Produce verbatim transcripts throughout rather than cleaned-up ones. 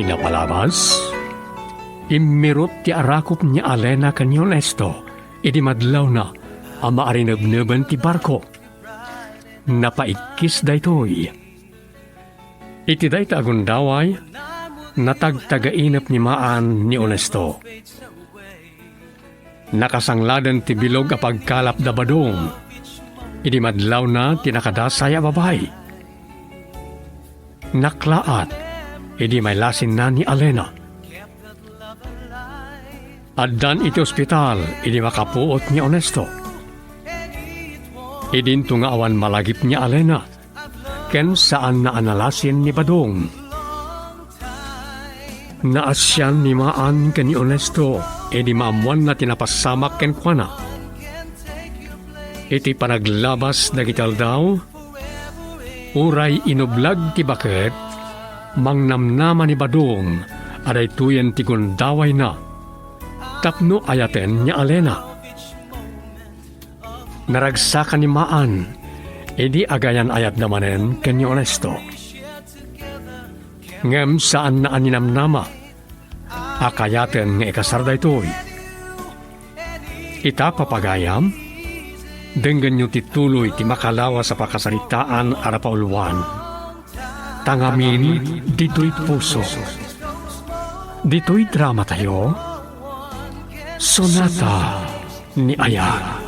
Napalabas, immirut ti arakop ni Alena ken ni Ernesto idi madlawna a maarinebneben ti barko. Napaikkis daytoy. Iti dayta a gundaway, natagtagainep ni Maan ni Ernesto. Nakasangladen ti bilog a pagkalap da Badong idi madlawna ti nakadasay a babai. Naklaat idi mailasinna ni Alena. Addan iti ospital idi makapuot ni Ernesto. Idinto nga awan malagip ni Alena ken saanna a nalasin ni Badong. Naasian ni Maan ken ni Ernesto idi maammoanna ti napasamak kenkuana. Iti panaglabas dagiti aldaw, uray inublag ti baket, mangnamnama ni Badong a daytoyen ti gundawayna tapno ayaten ni Alena. Naragsakan ni Maan idi agayan-ayatda manen ken ni Ernesto. Ngem saanna a ninamnama a kayaten nga ikasar daytoy. Ita, papagayam, denggenyo ti tuloy ti makalawas a pakasaritaan a napauluan. Tangamin ditoy puso. Ditoy drama tayo, Sonata ni Ayat.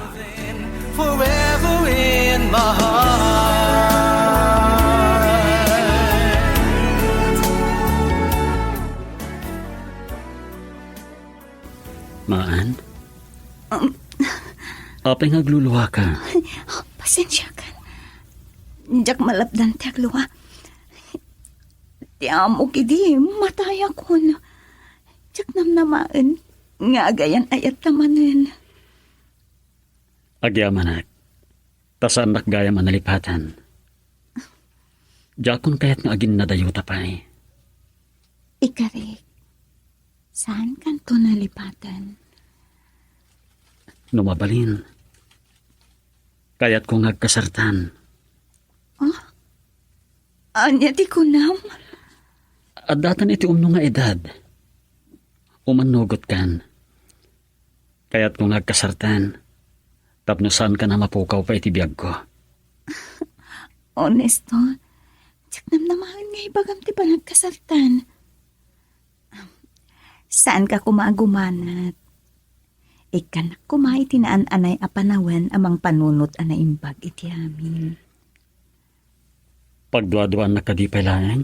Forever in my heart. Maan? Um. Apay nga agluluaka? Pasensiakan. Diak malapdan ti aglua. Ti amok idi matayakon. Diak namnamaen nga agayan-ayat ta manen. Agyamanak, ta saannak gayam a nalipatan. Diakon kayat nga aginnadayuta pay. Ikarik, saankanto nalipatan. No mabalin, kayatko nga agkasartan. Ah? Ania ti kunam? Addatan iti umno nga edad. Umannugotkan. Kayatko nga agkasartan. Tapno saankan a mapukaw pay iti biagko. Ernesto, diak namnamaen nga ibagam ti panagkasartan. Saanka koma a gumanat. Ikkannak koma iti naan-anay a panawen a mangpanunot a naimbag iti amin. Pagduaduaannak kadi pay laeng?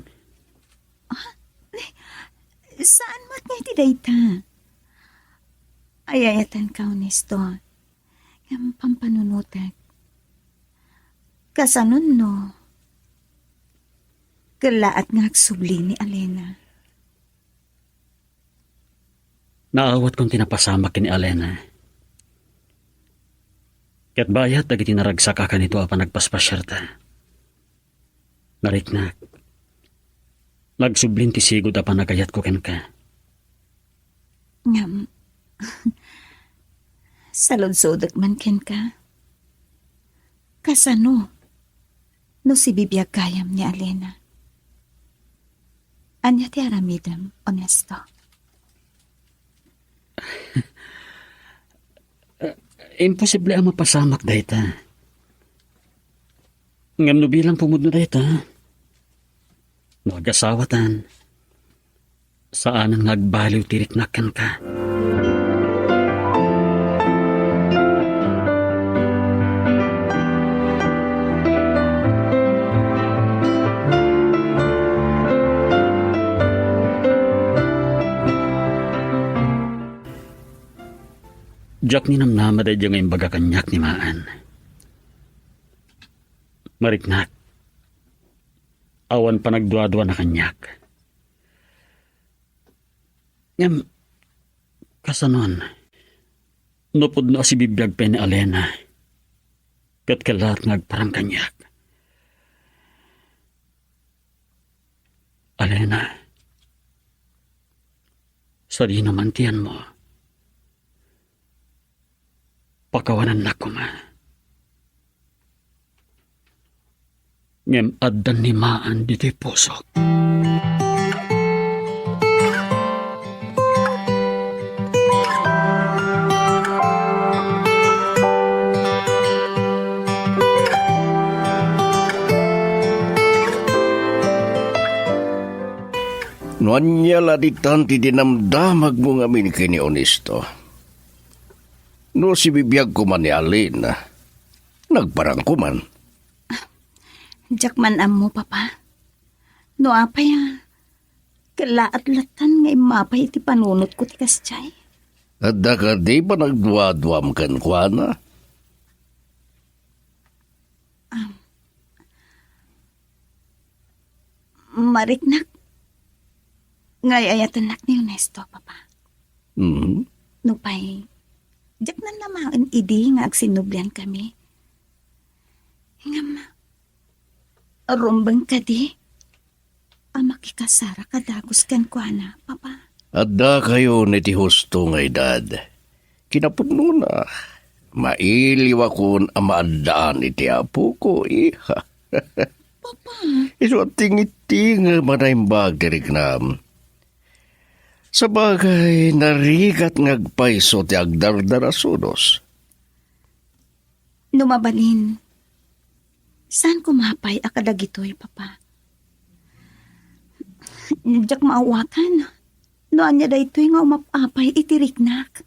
Ah, eh, saan met nga iti dayta? Ay-ayatenka, Ernesto. Ngem pampanunotek. Kasanon no kellaat nga agsubli ni Alena? Naawatkon ti napasamak ken ni Alena. Ket bayat dagiti naragsak a kanito a panagpaspasiarta. Nariknak, nagsublin ti sigud a panagayatko kenka. Ngem, saludsodek man kenka. Kasano no sibibiag gayam ni Alena? Ania ti aramidem, Ernesto? Imposible a mapasamak dayta. Ngem no bilang pumudno dayta, no agasawatan, saanen nga agbaliw ti riknak kenka. Diak ninamnama daydi nga imbaga kaniak ni Maan. Mariknak, awan panagduaduana kaniak. Ngem, kasanon, no pudno a sibibiag pay ni Alena, ket kellaat nga agparang kaniak. Alena, sadino man ti yanmo, pakawanannak koma. Ngem addan ni Maan ditoy pusok. No ania la ditan ti dinamdamagmo ngamin ken ni Honesto? No sibibiagko man ni Alina, nagparangko man. Diak man ammo, Papa. No apay a, kallaat lattan nga immapay iti panunotko ti kasdiay. Adda kadi panagduaduam kenkuana? Am, mariknak nga ay-ayatennak ni Honesto, Papa. Mhm. Nupay, diak nalamaen idi nga agsinnublian kami. Ngem, rumbeng kadi a makikasar a kadagus kenkuana, Papa. Adda kayon iti husto nga edad. Kinapudnona, mailiwakon a maaddaan iti apoko, iha. Papa. Isu a tingittingem a naimbag ti riknam. Sabagay, narigat nga agpayso ti agdardara sudos. No mabalin, saan ko mapay a kadagitoy, Papa? Diak maawakan no ania daytoy nga umap-apay iti riknak.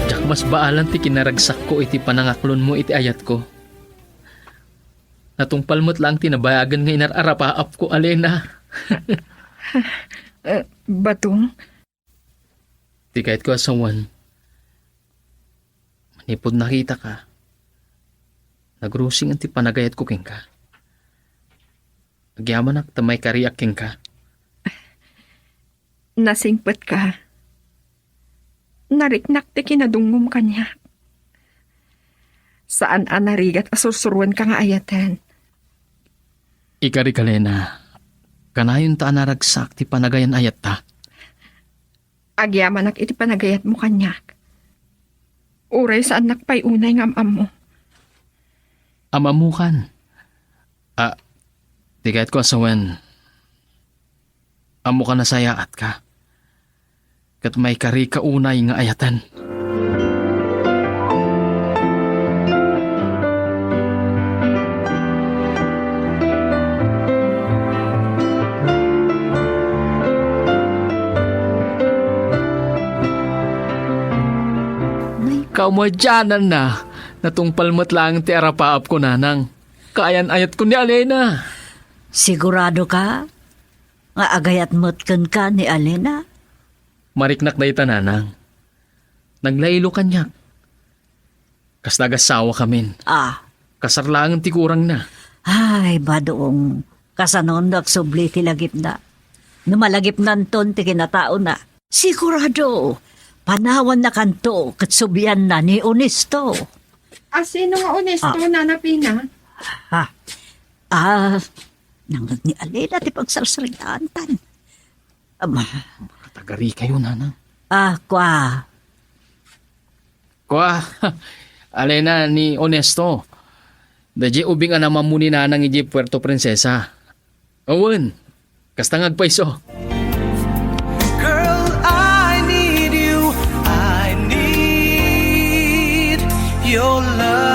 Diak masbaalan ti kinaragsakko iti panangaklonmo iti ayatko. Natungpal met laeng ti nabayagen nga inar-arapaapko, Alena. Eh, Badong? Ti kayatko a sawen, manipud nakitaka, nagrusingen ti panagayatko kenka. Agyamanak ta maikariak kenka. Nasingpetka. Nariknak ti kinadungngom kaniak. Saan a narigat a sursuroenka nga ayaten. Ikarik, Alena, kanayonta a naragsak ti panagayan-ayatta. Agyamanak iti panagayatmo kaniak. Uray saannak pay unay nga am-ammo. Am-ammokan. A, ti kayatko a sawen, ammokan a sayaatka. Ket maikarika unay nga ayaten. Kamadiananna, natungpal met laeng ti arapaapko, nanang. Kaayan-ayatko ni Alena. Sigurado ka nga agayat met kenka ni Alena? Mariknak dayta, nanang. Naglailo kaniak. Kasta agasawa kamin. Ah. Kasar laengen ti kurangna. Ay, Badong, kasano no agsubli ti lagipna? No malagipnanton ti kinataona, sigurado, panawannakanto ket sublianna ni Honesto. A, sino nga Honesto, Ah. Nana Pina? Ha? Ah, nangag ni Alena ti pagsarsaritaantan. Ama. Makatagari kayo, nanang. Ah, kwa. Kwa, Alena ni Honesto. Daydiay ubing a namammo ni nanang idiay Puerto Princesa. Awan, kasta nga agpayso. Girl, I need you. I need your love.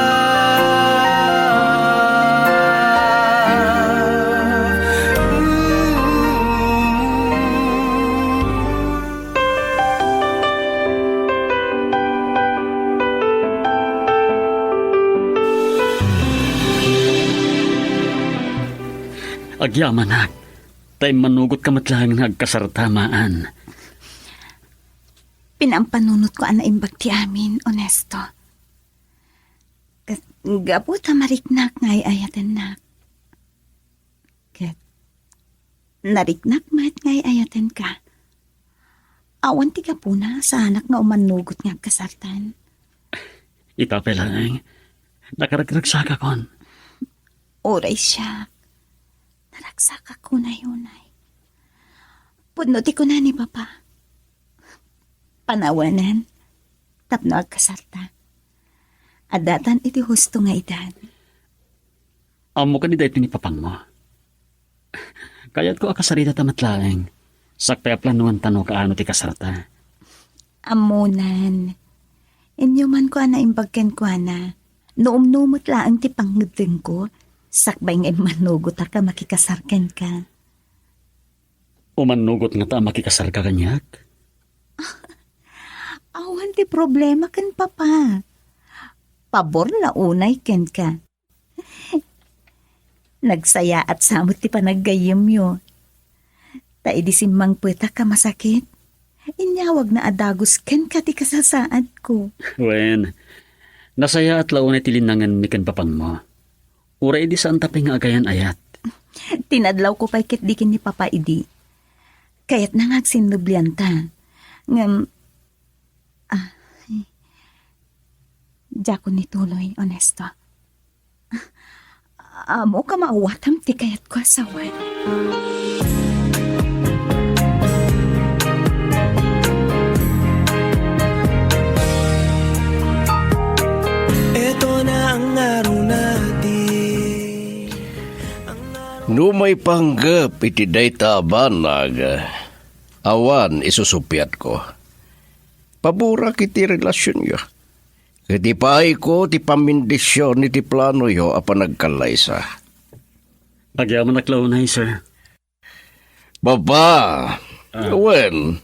Ooh. Agyamanak, ta immanugotka met laeng nga agkasarta, maan. Pinaampanunotko a naimbag ti amin, Honesto. Ket gapu ta mariknak nga ay-ayatennak. Ket nariknak met nga ay-ayatenka. Awan ti gapuna saanak nga umannugot nga agkasartan. Ita pay laeng, nakaragragsakakon. Uray siak, naragsakak unay-unay. Pudno ti kuna ni Papa. Panawanan, tapno agkasarta. Addatan iti husto nga edad. Ammo kadi daytoy ni papangmo? Kayatko a kasaritata met laeng. Sakbay a planuantano kaano ti kasarta. Ammonan. Inyomanko a naimbag kenkuana. No umno met laeng ti pangngeddengko, sakbay nga immannugotak a makikasar kenka. Umannugot ngata a makikasarka kaniak? Awan ti problema ken Papa. Pabor la unay kenka. Nagsayaat sa met ti panaggayyemyo. Ta idi simmangpetak a masakit, inyawagna a dagus kenka ti kasasaadko. Wen, nasayaat la unay ti linnangenmi ken Papangmo. Uray idi saanta pay nga agayan-ayat. Tinadlawko pay ketdi ken ni Papa idi. Kayatna nga agsinnublianta. Ngem, ah, diakon ituloy, Ernesto. Ammok a maawatam ti kayatko a sawen. Eto na ang araw natin. No maipanggep iti dayta a banag, awan isusuppiatko. Paborak iti relasionyo. Ket ipaayko ti pammendision iti planoyo a panagkallaysa. Agyamanak la unay, sir. Papa, Ah. Wen,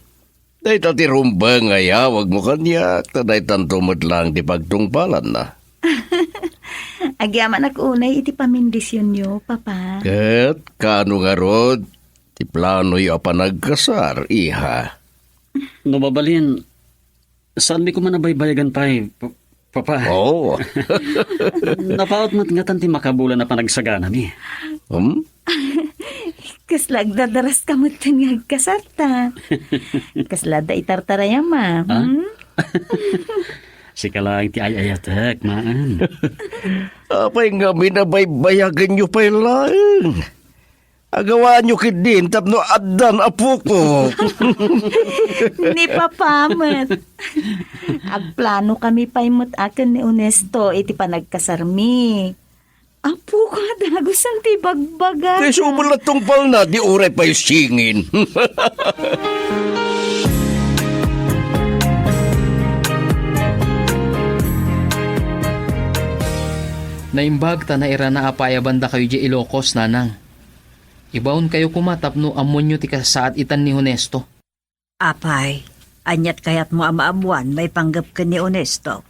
dayta ti rumbeng nga iyawagmo kaniak, ta daytanto met laeng ti pagtungpalanna. Agyamanak unay iti pammendisionyo, Papa. Ket kaano ngarud ti planoyo a panagkasar, iha? No mabalin, saanmi koma a baybayagan pay, pa-, Papa. Oo. Napaut met ngatan ti makabulan a panagsaganami. Hmm? Kasla agdadaraska metten nga agkasarta. Kasla adda itartarayam, ah. Ah? Hmm? Sika laeng ti ay-ayatek, maan. Apay ngamin a baybayagenyo pay laeng? Agawaanyo ketdin tapno addan apoko. Ni Papa met. Agplanokami pay met a ken ni Ernesto iti panagkasarmi. Apoko a dagusan ti bagbaga. Kay subol a tungpalna, di uray pay singin. Naimbag ta nairana a paayabandakayo idiay Ilocos, nanang. Ibaonkayo koma tapno ammoenyo ti kasasaad itan ni Ernesto. Apay, aniat kayatmo a maammoan maipanggep ken ni Ernesto?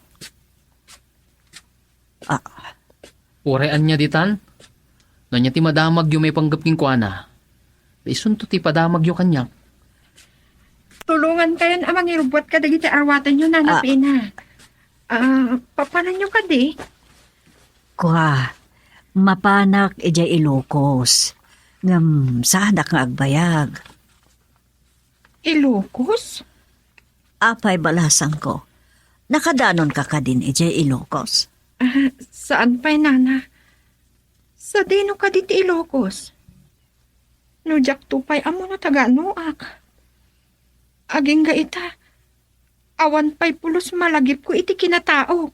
Ah. Uray ania ditan? No ania ti madamagyo maipanggep kenkuana, isunto ti padamagyo kaniak. Tulongankayon a mangirubbuat kadagiti awatenyo, Nana Ah. Pina. Ah, papananyo kadi? Kua, mapanak idiay Ilocos. Ngem saanak nga agbayag. Ilocos? Apay, balasangko, nakadanonka kadin idiay Ilocos? Ah, saan pay, Nana. Sadino kadi ti Ilocos? No diakto pay ammo no taga-anoak. Agingga ita, awan pay pulos malagipko iti kinataok.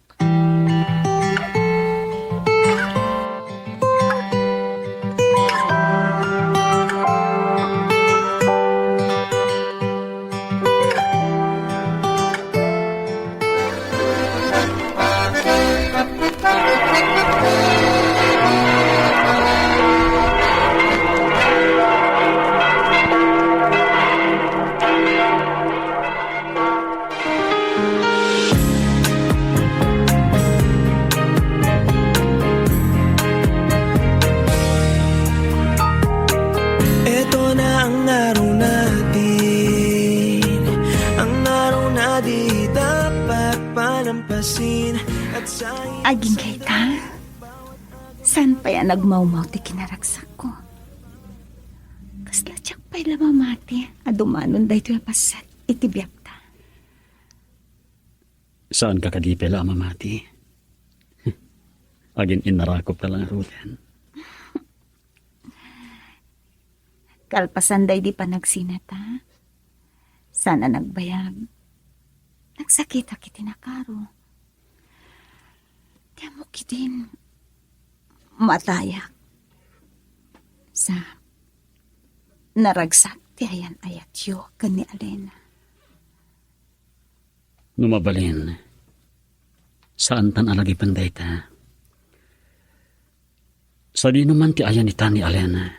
Eto na ang araw natin, ang araw na di dapat palampasin. Agingga ita, saan pay a nagmawmaw ti kinaragsakko? Kasla diak pay la mamati a dumanon daytoy a paset iti biagta. Saanka kadi pay la a mamati? Agin-innarakopka la ngaruden. Kalpasan daydi panagsinata, saan a nagbayag, nagsakitak iti nakaro. Ti ammok idin, matayak. Sa, naragsak ti ayan-ayatyo ken ni Alena. No mabalin, saantan a lagipen dayta. Sadino man ti ayan ita ni Alena,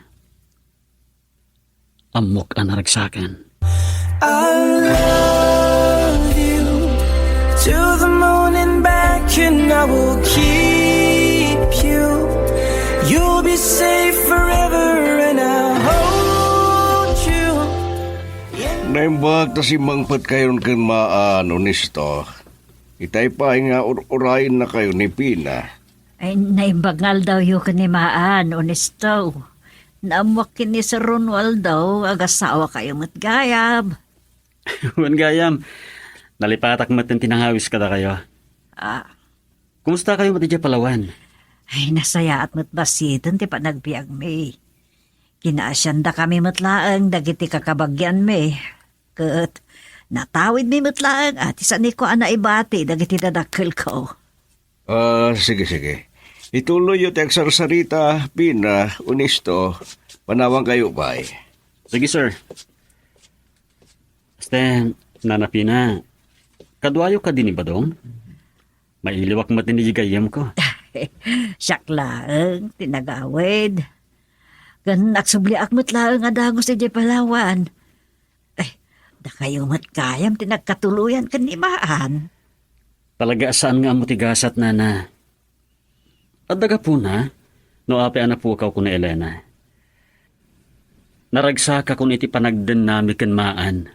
ammok a naragsakan. I love you to the moon and back, and I will keep you. You'll be safe forever, and I'll hold you. Naimbag ta simmangpetkayon ken Maan, Onesto. Itay pay nga ur-urayennakayo ni Pina. Ay, naimbag nga aldawyo ken ni Maan, Onesto. Naammoak ken ni Sir Romualdo, agasawakayo met gayam. Wen gayam, nalipatak met ti nangawis kadakayo. Ah. Kumustakayo met idiay Palawan? Ay, nasayaat met bassiten ti panagbiagmi. Kinaasiandakami met laeng dagiti kakabagianmi. Ket natawidmi met laeng a ti saanko a naibati dagiti dadakkelko. Ah, sige, sige. Ituloyyo ti agsarsarita, Pina, Onesto. Panawankayo pay. Sige, sir. Este, Nana Pina, kaduayo kadi ni Badong? Mailiwak met ni gayyemko. Siak laeng ti nagawid. Ken agsubliak met laeng a dagus idiay Palawan. Ay, dakayo met gayam ti nagkatuloyan ken ni Maan. Talaga a saan nga ammo ti gasat, Nana. Adda gapuna no apay a napukawko ni Elena. Naragsakakon iti panagdennami ken Maan.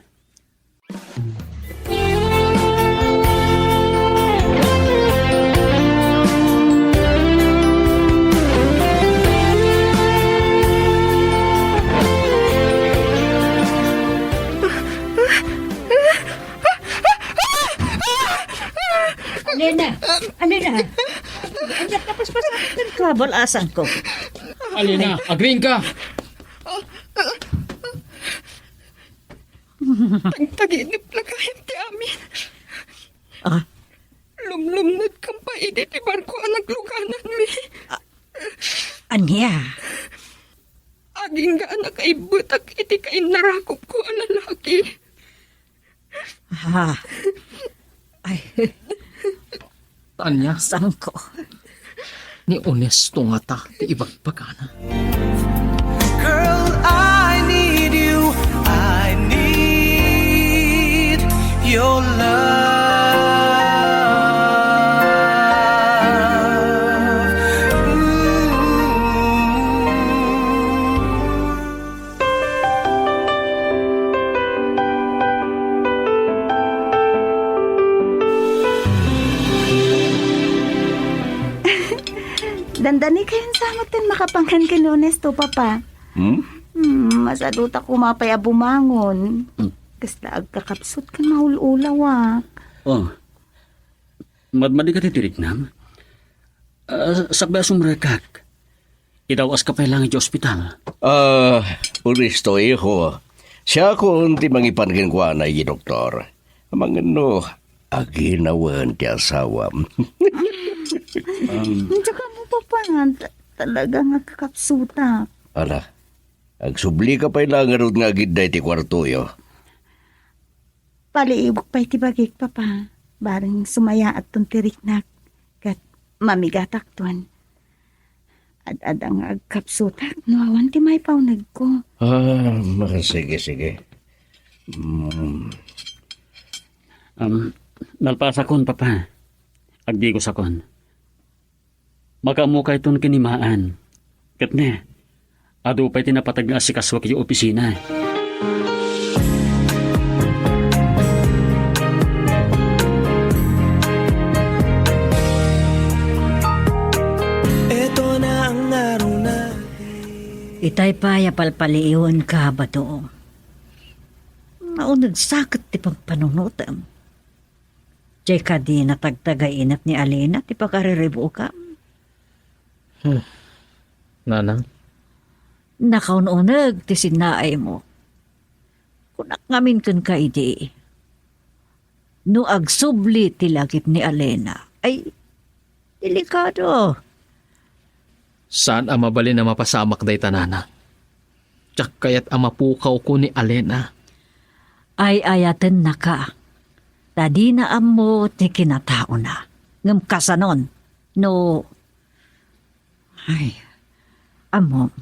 Alena! Alena! Ania, kapaspasan ka, bal-asangko. Alena, agriingka! Tagtaginep la gayam ti amin. Ah? Lumlumnedkam pay idi ti barko a naglugananmi. Ah, ania? Agingga a nakaibbetak iti kainnarakupko a lalaki. Ah. Ay. Tanya. Sangko. Ni Onesto ngata ti ibagbagana. Girl, I need you. I need your love. Ooh. Dandani kayon sa metten makapangan ken ni Onesto, Papa. Hmm? Hmm, masadutak koma pay a bumangon. Hmm. Kasla agkakapsut ken maul-ulawak. Oh. Madmadi ka ti tiriknam? Ah, sakbay a sumrekak. Idaw-aska pay laeng idiay ospital. Ah, Onesto, iho. Siakon ti mangipan kenkuana idiay doktor. Amangan no aginawen ti asawam. Um, Diak ammo, Papa, ta-, talaga nga kakapsutak. Ala, agsublika pay laeng ngarud nga agidda iti kuartoyo. Paliiwek pay ti bagik, Papa. Bareng sumayaatton ti riknak, ket mamigatakton. Ad-adda nga agkapsutak no awan ti maipaunegko. Ah, ma-, sige, sige. Mm. Um, nalpasakon, Papa. Agdigosakon. Makaammo kayton ken ni Maan. Ket ne, adu pay ti napateg nga asikasuak idiay opisina. Itay pay a palpaliiwenka, Badong. Nauneg saket ti pampanunotem. Diay kadi natagtagay inat ni Alena ti pakariribukam? Hmm. Nanang? Nakaun-uneg ti sinnaaymo. Kunak ngamin kenka idi, no agsubli ti lagip ni Alena, ay, delikado. Saan a mabalin a mapasamak dayta, Nanang. Diak kayat a mapukawko ni Alena. Ay-ayatennaka. Ta dina ammo ti kinataona. Ngem kasanon, no, ay, ammom,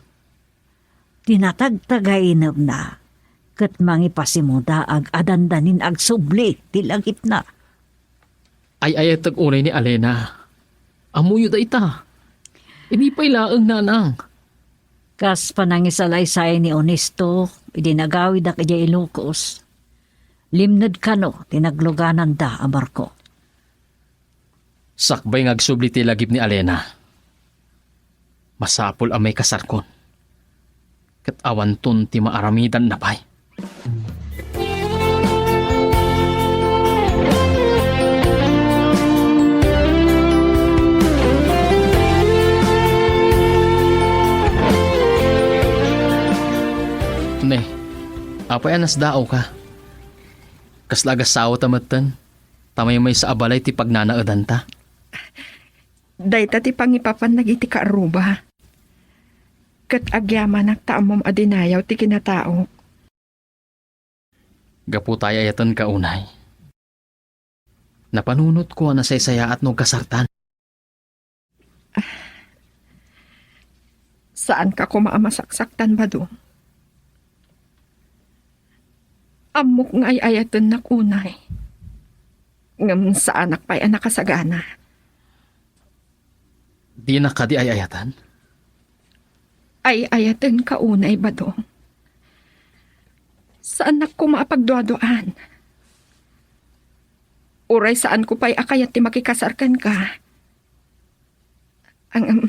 ti natagtagaynemna ket mangipasimudaag a dandanin agsubli ti lagipna. Ay-ayatek unay ni Alena. Ammoyo dayta. Idi pay laeng, nanang. Kas panangisalaysay ni Onesto, idi nagawidak idiay Ilocos, limned kano ti naglugananda a barko. Sakbay nga agsubli ti lagip ni Alena, masapul a maikasarkon. Ket awanton ti maaramidanna pay. Ne, apay a nasdaawka? Kasla agassawata metten, ta maymaysa a balay ti pagnanaedanta. Dayta ti pangipapan dagiti kaarruba. Ket agyamanak ta ammom a dinayaw ti kinataok. Gapu ta ay-ayatenka unay, napanunotko a nasaysayaat no agkasartan. Saanka koma a masaksaktan, Badong. Ammok nga ay-ayatennak unay. Ngem saanak pay a nakasagana. Dinak kadi ay-ayaten? Ay-ayatenka unay, Badong. Saannak koma a pagduaduaan. Uray saanko pay a kayat ti makikasar kenka. Ang, um,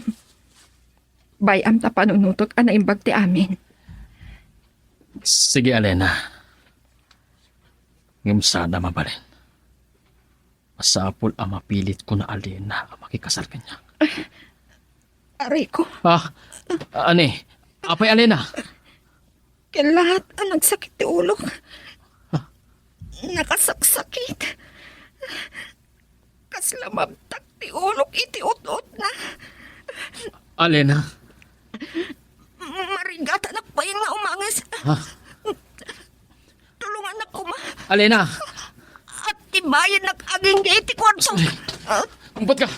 bay-am ta panunutok a naimbag ti amin. Sige, Alena. Ngem saan a mabalin. Masapul a mapilitkon a Alena a makikasar kaniak. Arayko. Ah, ani, apay Alena? Ken laat a nagsakit ti ulok. Nakasaksakit. Kasla mabtak ti ulok iti ut-utna. Alena. Marigatanak pay nga umangis. Ha? Tulongannak koma. Alena! Atibayennak agingga iti kuarto. Umpat ka!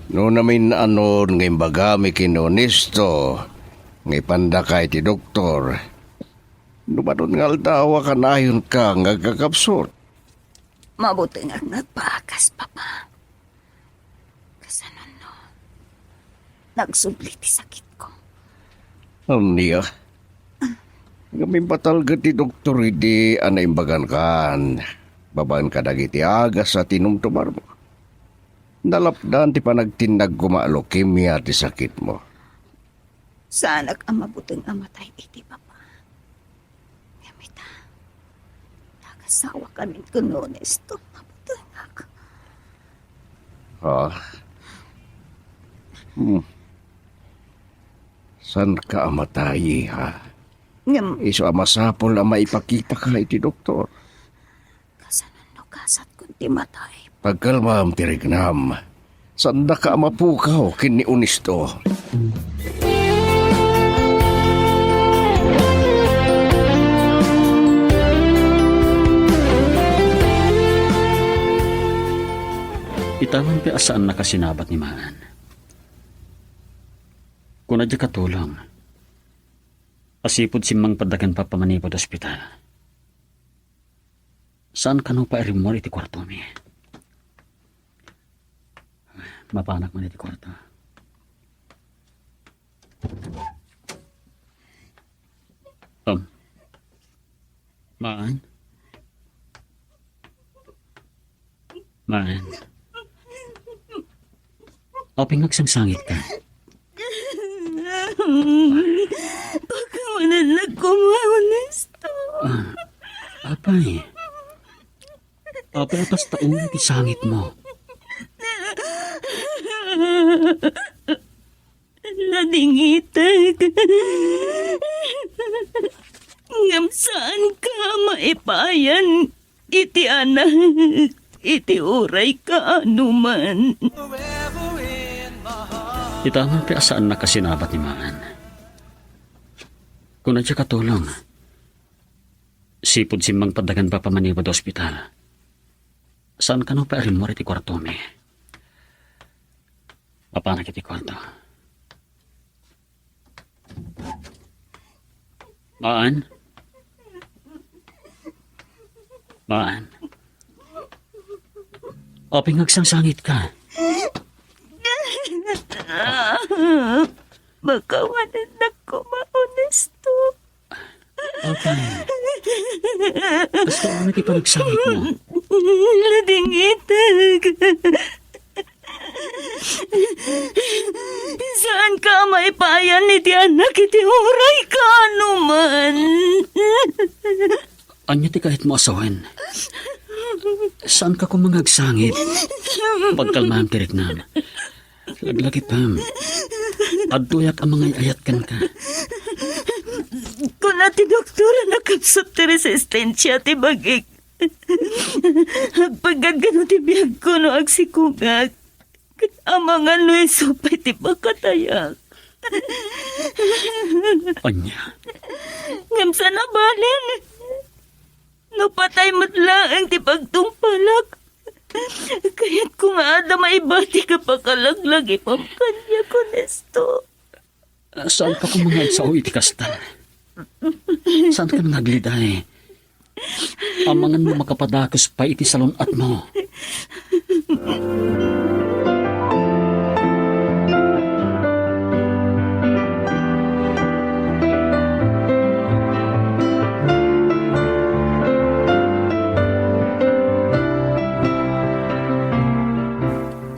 No namin-anon nga imbagami ken Ernesto nga ipandaka iti doktor, no manon nga aldaw a kanayonka nga agkakapsut. Mabuteng a nagbakas, Papa. Kasano no nagsubli ti sakitko? Ania? Ngem impatalged ti doktor idi a naimbagankan babaen kadagiti agas a tinumtumarmo. Nalapdan ti panagtinnag koma a leukemia ti sakitmo. Saanak a mabuteng a matay iti, Papa. Ngem ita, nagasawa kami ken Ernesto, mabutengak. Ha? Hmm. Saanka a matay, ha? Ngem isu a masapul a maipakitaka iti doktor. Kasano no kasatkon ti matay? Pagkalmam ti rignam. Saandaka a mapukaw ken ni Ernesto. Ita man pay a saan nakasinabat ni Maan. Kuna diay katulong, asipud simmangpadda ken Papa manipud ospital. Saan kano pay a rimmuar iti kuartomi? Mapanak man iti kuarto. Um. Maan? Maan? Apay nga agsangsangitka? Pakawanannak koma, Ernesto. Ah, apay? Apay a kasta uray ti sangitmo? Nadingitek. Ngem saanka a maipayan iti anak. iti uray kaano man. Ita man ti a saannak a sinabat ni Maan. Kuna ti katulong. Sipud simmangpaddangan pa pamaniwad ospital. Saan kano pa rimmuar iti kuartomi. Mapanak iti kuarto. Maan? Maan? Apay nga agsangsangit ka? Makawanennak koma, Honesto. Apay? Basta ano ti panagsangit mo? Nadingitek. Saan ka maipayan iti anak iti uray kaano man. Ania ti kayat mo a sawen? Saan ka koma nga agsangit? Pagkalmaam ti riknam. Laglagipem. Adtoyak a mangay-ayat kenka. Kuna ti doktor a nakapsut ti resistensia ti bagik. Agpaggadgad ti biagko no agsikogak. Ket amangan no isu pay ti pakatayak. Ania? Ngem saan a bale. No patay met laeng ti pagtungpalak, kayatko nga adda maibati a pakalaglagipem kaniak, Honesto. Saan ka koma nga agsao iti kasta? Saan ka nga agliday? Amangan no makapadakes pay iti salun-atmo.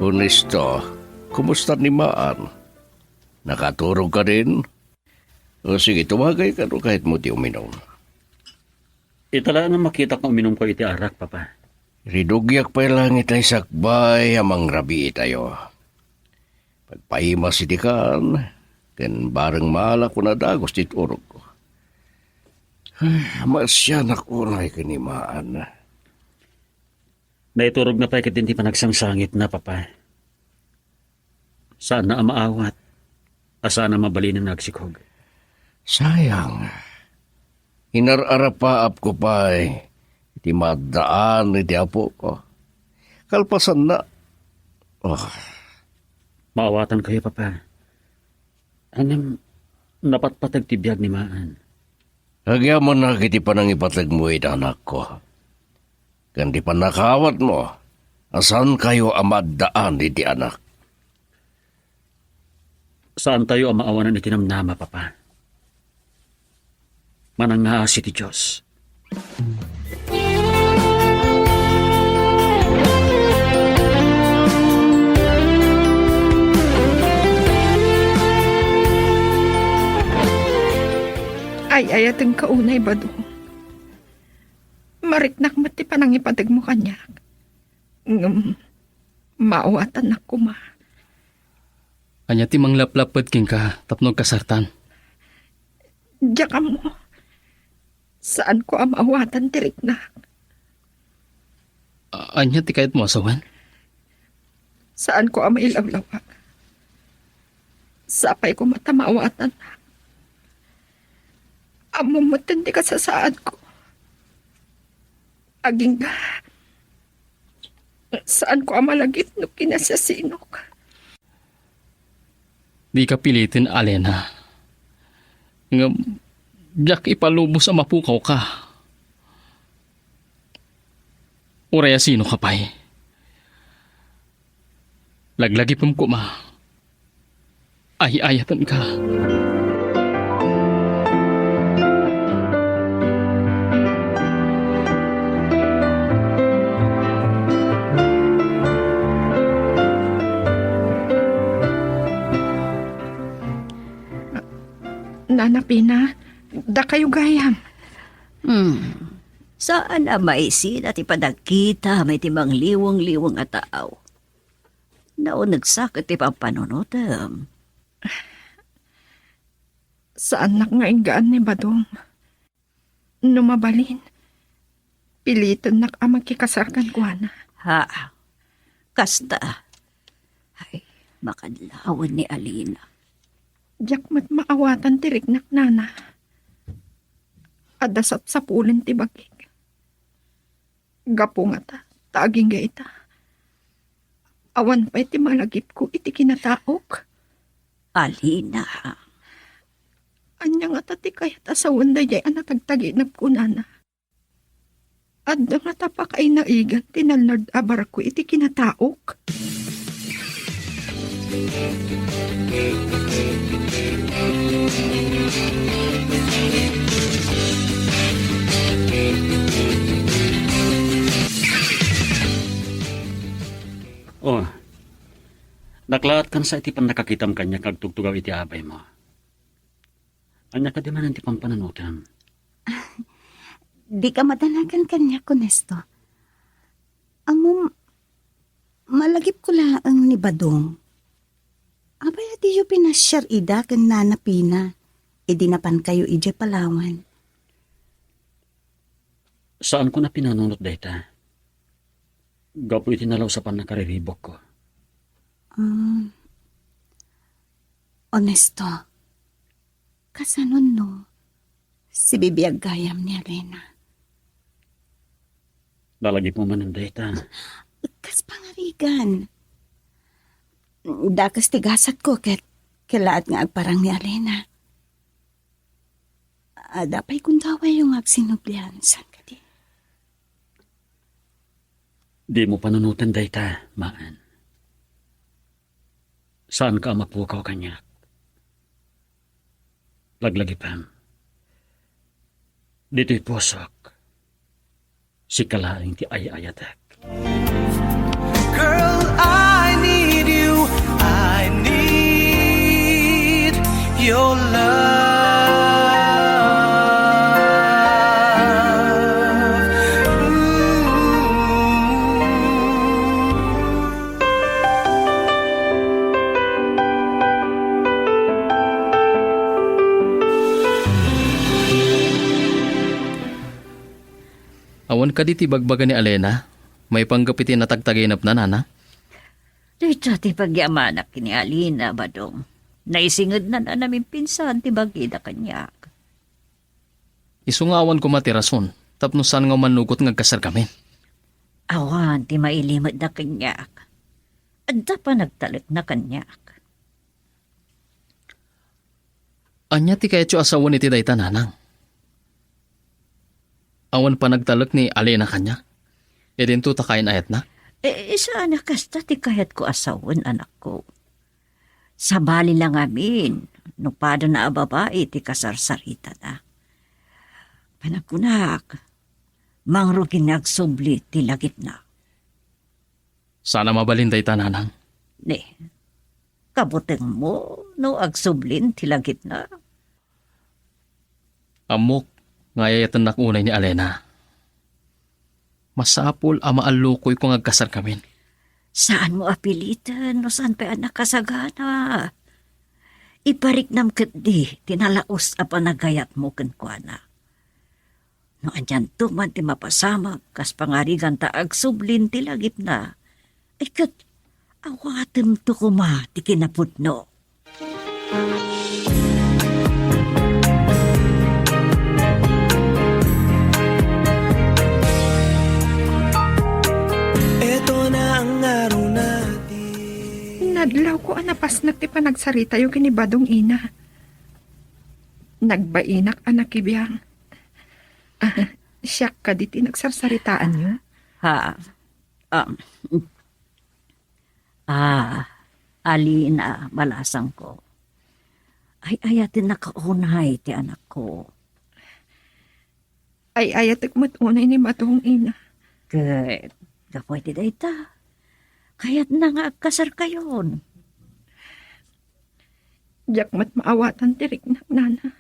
Honesto, kumusta ni Maan? Nakaturog kadin? O sige, tumagayka no kayatmo ti uminum. Ita laeng a makitak nga uminumko iti arak, Papa. Ridugyak pay laeng itay sakbay a mangrabiitayo. Pagpaimas iti kan, ken bareng maalak a dagus ti turogko. Ay, maasianak unay ken ni Maan. Naiturogna pay ketdin ti panagsangsangitna, Papa. Saanna a maawat, a saan a mabalinen nga agsikog. Sayang. Inar-arapaapko pay iti maaddaan iti apoko. Kalpasanna, oh. Maawatankayo, Papa. Ngem napatpateg ti biag ni Maan. Agyamanak iti panangipategmo iti anakko. Ken ti pannakaawatmo a saankayo a maaddaan iti anak. Saantayo a maawanan iti namnama, Papa. Manangngaasi ti Dios. Ay-ayatenka unay, Badong. Mariknak met ti panangipategmo kaniak. Ngem, maawatannak koma. Ania ti manglaplapped kenka tapno agkasartan? Diak ammo. Saanko a maawatan ti riknak. A-, ania ti kayatmo a sawen? Saanko a mailawlawag. Sapay koma ta maawatannak. Ammom metten ti kasasaadko. Agingga, saanko a malagip no kinasiasinok. Dika piliten, Alena. Ngem diak ipalubos a mapukawka. Uray a sinoka pay. Laglagipem koma. Ay-ayatenka. Nana Pina, dakayo gayam. Hmm. Saan a maisina ti panagkitam iti mangliweng-liweng a tao. Naunegsak iti pampanunotem. Saannak nga inggaan ni Badong. No mabalin, pilitennak a makikasar kenkuana. Ha? Kasta. Ay, makadlawan ni Alina. Diak met maawatan ti riknak, nana. Adda sapsapulen ti bagik. Gapu ngata, ta agingga ita, awan pay ti malagipko iti kinataok. Alina. Ania ngata ti kayat a sawen daydiay a natagtaginepko, nana? Adda ngata pakainaigan ti nalnard a barko iti kinataok? Oh, naklaatkan sa iti pannakakitam kaniak nga agtugtugaw iti abaymo. Ania kadi manen ti pampanunotem? Dika madanagan kaniak, Ernesto. Ammom, malagipko laeng ni Badong. Apay a diyo pinasiar ida ken Nana Pina idi napankayo idiay Palawan? Saanko a pinanunot dayta. Gapu iti nalaus a pannakariribukko. Ah, Ernesto, kasano no sibibiag gayam ni Alina? Nalagipmo manen dayta. Kas pangarigan. Dakes ti gasatko ket kellaat nga agparang ni Alina. Adda pay gundawayyo nga agsinublian, saan kadi? Dimo panunoten dayta, Maan. Saanka a mapukaw kaniak. Laglagipem. Ditoy pusok, sika laeng ti ay-ayatek. Girl, I need you. I need your love. Ooh. Awan kadi ti ibagbaga ni Alina maipanggep iti natagtaginepna, nana? Dayta ti pagyamanak ken ni Alina, Badong. Naisingednan a namimpinsan ti bagida kaniak. Isu nga awan koma ti rason tapno saan nga umanugot nga agkasarkamin. Awan ti mailimetna kaniak. Adda panagtalekna kaniak. Ania ti kayatyo a sawen iti dayta, nanang? Awan panagtalek ni Alina kaniak? Idinto ta kain-ayatna? Eh, saan a kasta ti kayatko a sawen, anakko. Sabali la ngamin, no padana a babai ti kasarsaritana. Panagkunak, mangrugi nga agsubli ti lagipna. Saan a mabalin dayta, nanang. Ne, kabutengmo no agsublin ti lagipna? Ammok nga ay-ayatennak unay ni Alina. Masapul a maallukoyko nga agkasarkamin. Saanmo a piliten no saan pay a nakasagana. Ipariknam ketdi ti nalaus a panagayatmo kenkuana. No anianto man ti mapasamak kas pangarigan ta agsublin ti lagipna, ay ket awatemto koma ti kinapudno. Eto na ang araw natin. Nadlawko a napasnek ti panagsaritayo ken ni Badong, ina. Nagbainak a nakibiang. Ah, siak kadi ti nagsarsaritaanyo? Ha? Um, ah, Alina, balasangko. Ay-ayatennak unay ti anakko. Ay-ayatek met unay ni Badong, ina. Ket, gapu iti dayta, kayatna nga agkasarkayon. Diak met maawatan ti riknak, nana.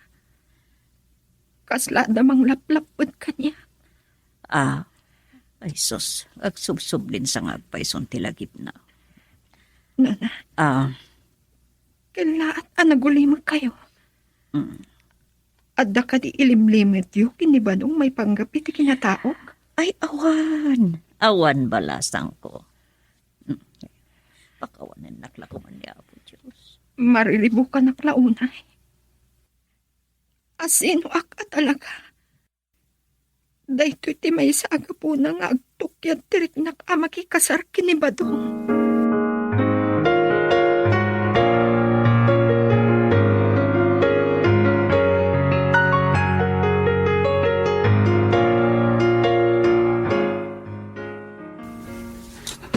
Kasla adda manglaplapped kaniak. Ah, ay sus, agsubsublin sa nga agpayson ti lagipna. Nana. Ah. Kellaat a nagulimekkayo. Mm. Adda kadi ilimlimetyo ken ni Badong maipanggep iti kinataok? Ay, awan. Awan balasangko. Hmm. Pakawanennak la koma ni Apo Dios. Mariribukanak la unay. Asinoak a talaga? Daytoy ti maysa a gapuna nga agtukyad ti riknak a makikasar ken ni Badong.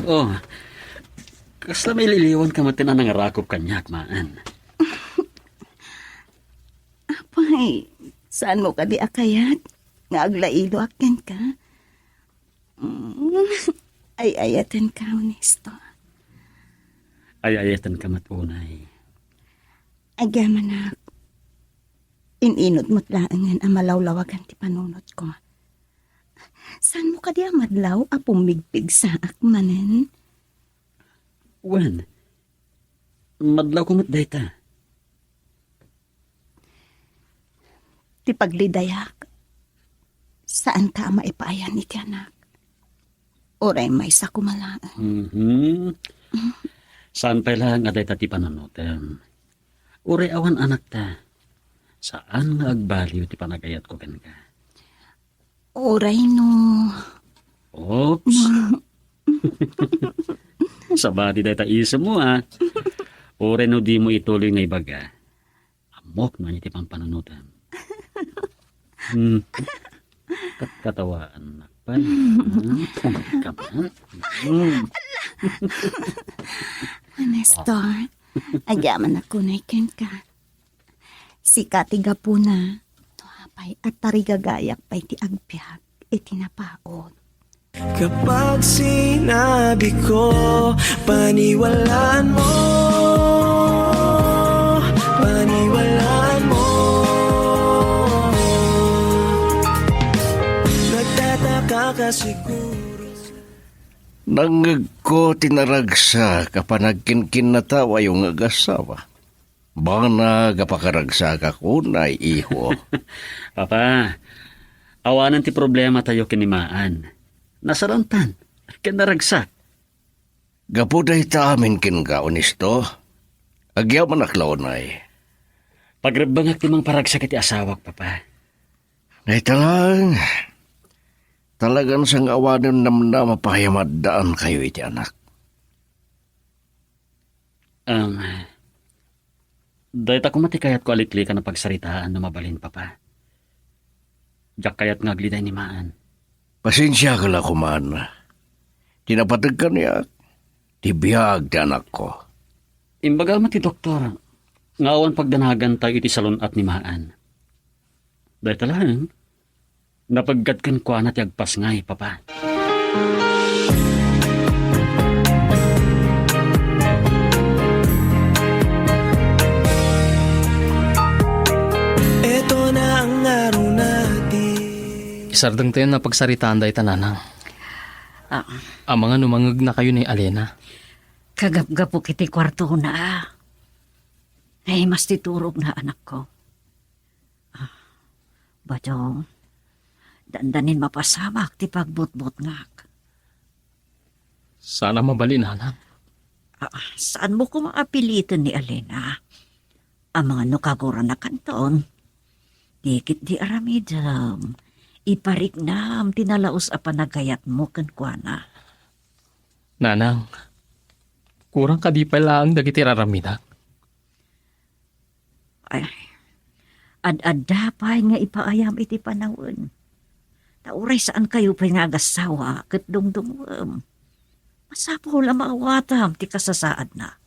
Oh, kasla maililiwanka met ti nanangarakop kaniak, Maan? Apay, saanmo kadi a kayat nga aglaidoak kenka? Mm, ay-ayatenka, Honesto. Ay-ayatenka met unay. Agyamanak, in-inut met laengen a malawlawagan ti panunotko. Saanmo kadi a madlaw a pummigpigsaak manen? Wen, madlawko met dayta. Ti paglidayak, saanka a maipaayan iti anak. Uray maysa koma laeng. Mhm. Saan pay laeng a dayta ti panunotem. Uray awan anakta, saan nga agbaliw ti panagayatko kenka. Uray no. Oops. Sabali dayta isummo, a. Uray no dimo ituloy nga ibaga. Ammok no ania ti pampanunotem. Hmm. Kat-, katawaannak pay. Hmm. Kaman. Hmm. Honesto, agyamanak unay kenka. Sika ti gapuna, no apay a tarigagayak pay ti agbiag iti napaut. Kapag sinabi ko, paniwalaan mo, paniwalaan mo. Nagtataka ka siguro sa Nangngegko ti naragsak a panagkinkinnatawayo nga agasawa. Banag a pakaragsakak unay, iho. Papa, awanen ti problematayo ken ni Maan. Nasarantan ken naragsak. Gapu dayta amin kenka, Honesto. Agyamanak la unay. Pagrebbengak ti mangparagsak iti asawak, Papa. Dayta laeng, talagan sang-awanen namnama pay a maaddaankayo iti anak. Um, dayta koma ti kayatko a liklikan a pagsaritaan no mabalin, Papa. Diak kayat nga agliday ni Maan. Pasensiaka la koma. Ti napateg kaniak, ti biag ti anakko. Imbaga met ti doktor nga awan pagdanagantayo iti salun-at ni Maan. Dayta laeng, napeggat kenkuana ti agpasngay, Papa. Eto na ang araw natin. Isardengtayon a pagsaritaan dayta, Nanang. Ah. Amangan no mangegnakayo ni Alena. Kagapgapok iti kuartona. Naimas ti turogna, anakko. Ah, Badong, dandanin mapasamak ti pagbutbutngak. Saan a mabalin, Nanang. Ah, saanmo koma a piliten ni Alena. Amangan no kaguranakanton, ti ketdi aramidem, ipariknam ti nalaus a panagayatmo kenkuana. Nanang, kurang kadi pay laeng dagiti raramidak? Ay, ad-adda pay nga ipaayam iti panawen. Ta uray saankayo pay nga agasawa ket dungdungngoem, masapul a maawatam ti kasasaadna.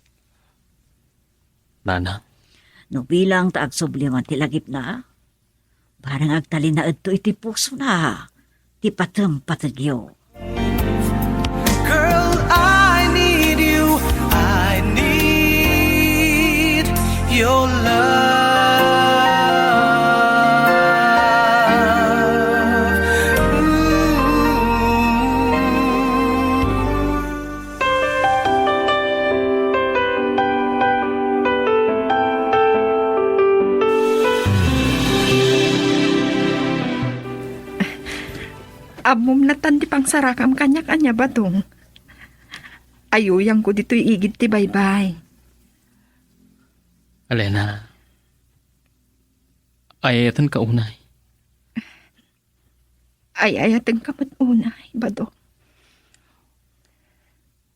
Nanang. No bilang ta agsubli man ti lagipna, barang agtalinaedto iti pusona ti patempategyo. Girl, I need you. I need your love. Ooh. Ammom natan ti pangsarakam kaniak ania, Badong. Ayuyangko ditoy igid ti baybay. Alena, ay-ayatenka unay. Ay-ayatenka met unay, Badong.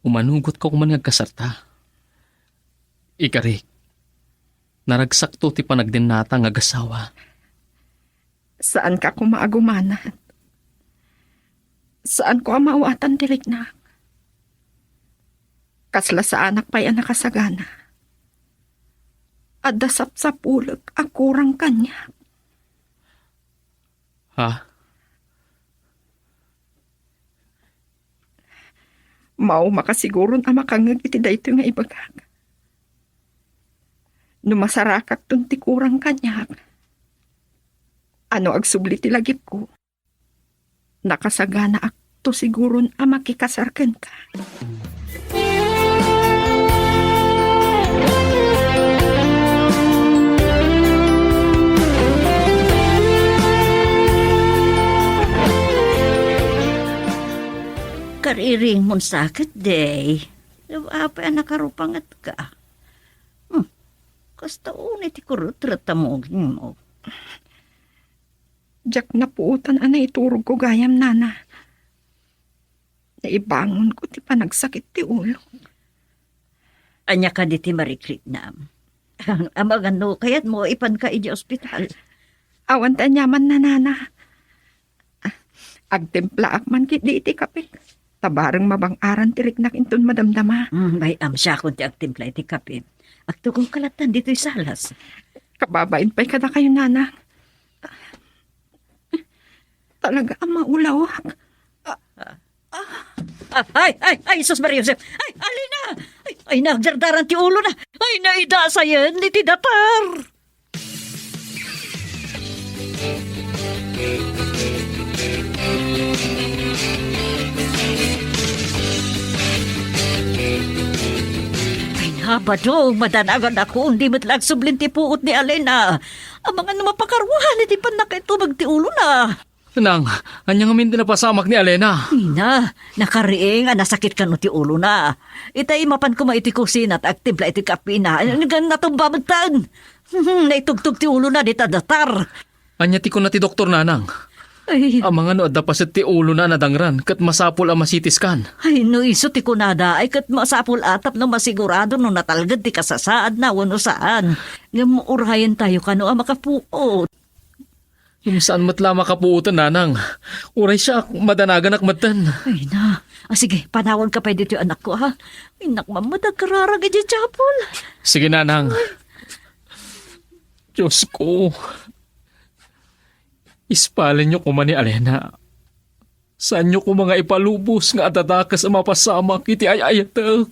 Umanugotka koma nga agkasarta. Ikarik, naragsakto ti panagdennata nga agasawa. Saanka koma a gumanat. Saanko a maawatan ti riknak. Kasla saanak pay a nakasagana. Adda sapsapulek a kurang kaniak. Ha? Mao makasiguron a makangngeg iti daytoy nga ibagak. No masarakakton ti kurang kaniak, ano agsubli ti lagipko? Nakasaganaakto siguron a makikasar kenka. Kariring mon sakit, day. Apay a nakarupangetka? Hmm. Kasta unay ti kurutret a mugingmo. Diak napuotan a naiturogko gayam, nana. Naibangonko ti panagsakit ti ulok. Ania kadi ti marikriknam? Amangan no kayatmo, ipanka idiay ospital. Awan ti aniaman, nana. Agtimplaak man ketdi iti kape. Ta bareng mabang-aran ti riknak inton madamdama. Mm, bay, amsiakon ti agtimpla iti kape. Agtugongka lattan ditoy salas. Kababain pay kadakayo, nana. Talaga a maulawak. Ah, ay, ay, ay, sus, Maria Josep. Ay, Alina! Ay, ay, nagdardaran ti ulona. Ay, naidasayen iti datar. Ay, nabado, madanagan ako, di met la agsublin ti puot ni Alena. Amangan no mapakaruahan iti pannakaitubag ti ulona. Nang, ania ngamin ti napasamak ni Alena? Ina, nakariing a nasakit kano ti ulona. Itay mapan koma iti kusina ta agtimpla iti kapina. Ngem natumba metten. Naitugtog ti ulona dita datar. Ania ti kuna ti doktor, nanang? Ay. Amangan no adda paset ti ulona a nadangran ket masapul a ma-C T scan. Ay, no isu ti kunada, ay ket masapul a tapno masigurado no natalged ti kasasaadna wenno saan. Ngem urayentayo kano a makapuot. Ngem saan met la a makapuoten, nanang. Uray siak, madanaganak metten. Ay na. Ah, sige, panawanka pay ditoy, anakko, ha? Innak mamad agkararag idiay chapel. Sige, nanang. Diyos ko. Ispalenyo koma ni Alena. Saanyo koma nga ipalubos nga adda dakes a mapasamak iti ay-ayatek?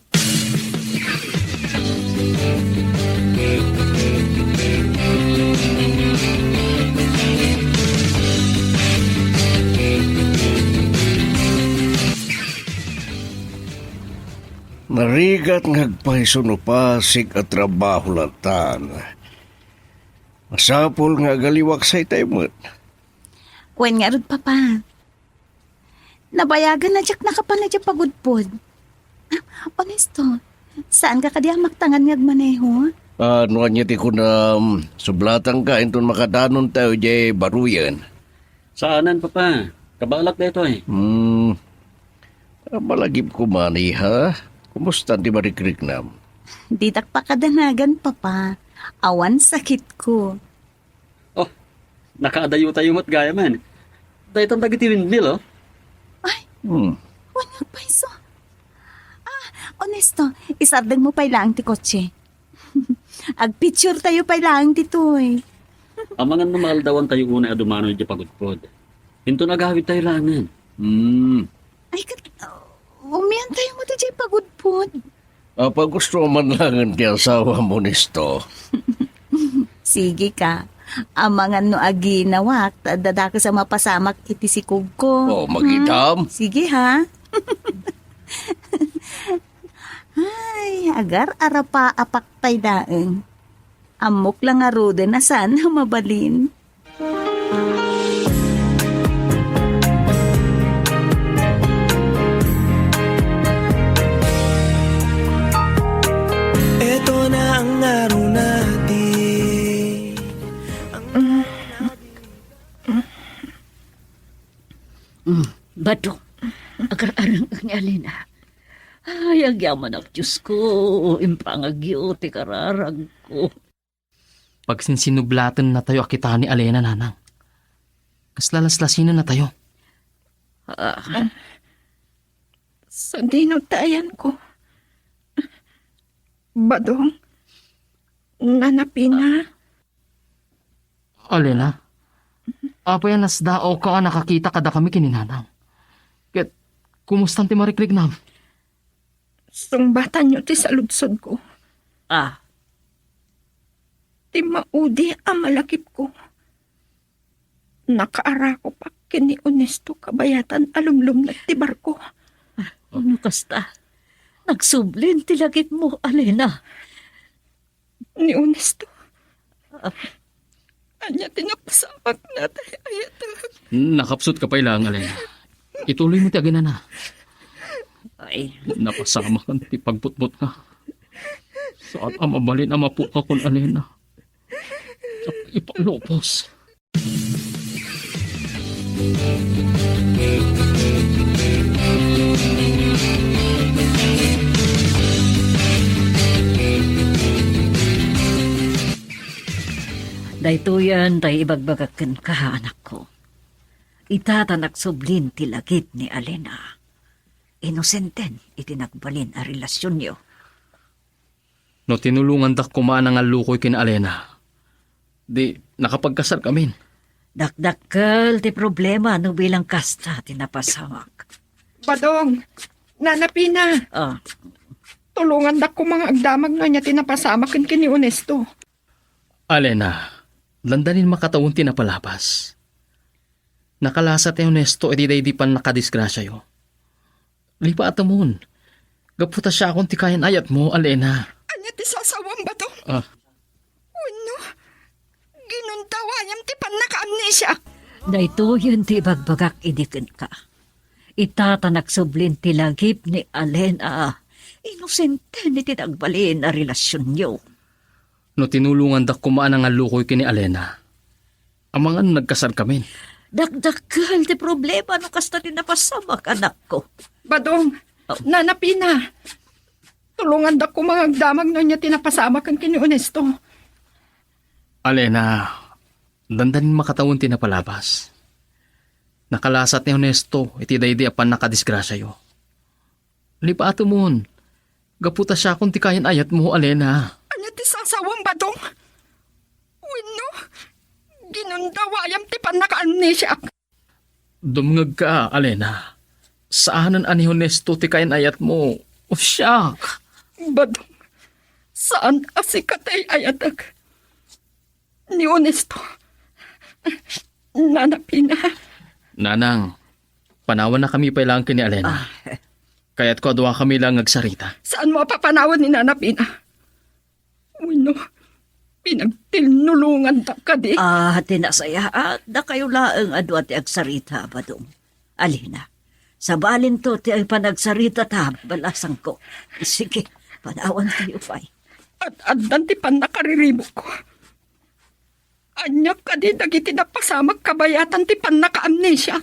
Narigat nga agpayso no pasig a trabaho latan. Masapul nga agaliwak sa itay met. Wen ngarud, Papa. Nabayagan a diak nakapan idiay pagudpod. Ah, Onesto, saanka kadi a maktangan nga agmaneho? Ah, no ania ti kunam, sublatanka inton makadanontayo idiay baruyen. Saanen, Papa. Kabaelak daytoy. Hmm. Malagipko man, iha. Kumusta ti marikriknam? Ditak pakadanagan, Papa. Awan sakitko. Oh, nakaadayotayo met gayamen. Daytan dagiti windmill, oh. Ay, Hmm. Wen nga agpayso. Ah, Onesto, isardengmo pay laeng ti kotse. Agpicturetayo pay laeng ditoy. Amangan no maaldawantayo unay a dumano idiay pagudpod. Inton agawidtayo laengen. Hmm. Ay, ket, uh, umiantayo met idiay pagudpod. Apa gusto man laengen ti asawam, Onesto? Sige ka. Amangan no aginawak, ta adda dakes a mapasamak iti sikogko. Oh, magitam. Hmm? Sige, ha? Ay, agar-arapaapak pay laeng. Ammok la ngaruden a saan a mabalin. Mm, Badong, agar-areng ni Alena. Ay, agyamanak, Diosko, impangagyo ti kararagko. Pagsinsinublatennatayo a kita ni Alena, nanang. Kasla laslasinennatayo. Ah, sadino ti ayanko? Badong, Nana Pina. Alena, apay a nasdaawka a nakakita kadakami ken ni nanang? Ket, kumustan ti marikriknam? Sungbatanyo ti saludsodko. Ah. Ti maudi a malakipko, nakaarakopak ken ni Onesto kabayatan a lumlumneg ti barko. Ah, no kasta, nagsublin ti lagipmo, Alena. Ni Onesto. Ah. Ania ti napasamak, natay ayatek? Nakapsutka pay laeng, Alena. Ituloymo ti aginana. Ay. Napasamakan ti pagbutbutna. Saan a mabalin a mapukaak, Alena. Ipalupos. Daytoyen ti ibagbagak kenka, anakko. Ita ta nagsublin ti lagip ni Alena. Inosenten iti nagbalin a relasionyo. No tinulongandak koma a nangallukoy ken Alena, di nakapagkasarkamin. Dakdakkel ti problema no bilang kasta ti napasamak. Badong, Nana Pina. Ah. Tulongandak koma nga agdamag no ania ti napasamak ken ni Onesto. Alena, dandanin makatawen ti napalabas. Nakalasat ni Onesto iti daydi pannakadisgrasiayo. Lipaatemon. Gapu ta siakon ti kayan-ayatmo, Alena. Ania ti sasawam, Badong? Ah. Wenno, ginundawayam ti pannakaamnesiak? Daytoyen ti ibagbagak idi kenka. Ita ta nagsublin ti lagip ni Alena. Inosenten iti nagbalin a relasionyo. No tinulongandak koma a nangallukoy ken ni Alena, amangan nagkasarkamin. Dakdakkel ti problema no kasta ti napasamak, anakko. Badong, oh. Nana Pina, tulongandak koma nga agdamag no ania ti napasamak ken ni Onesto. Alena, dandanin makatawen ti napalabas. Nakalasat ni Onesto iti daydi a pannakadisgrasiayo. Lipaatemon, gapu ta siakon ti kayan-ayatmo, Alena. Ania ti sasawam, Badong? Wenno, ginundawayam ti pannakaamnesiak? Dumngegka, Alena. Saanen a ni Onesto ti kayan-ayatmo. O, siak. Badong, saan a sika ti ay-ayatek. Ni Onesto. Nana Pina. Nanang, panawannakami pay laeng ken ni Alena. Ah. Kayatko a duakami laeng nga agsarita. Saanmo a papanawan ni Nana Pina? Wenno, pinagtilnulongandak kadi? Ah, ti nasayaat, dakayo laeng a dua ti agsarita, Badong. Alena, sabalinto ti panagsaritata, balasangko. Sige, panawantayo pay. Ad-addan ti pannakariribukko. Ania kadi dagiti napasamak kabayatan ti pannakaamnesia?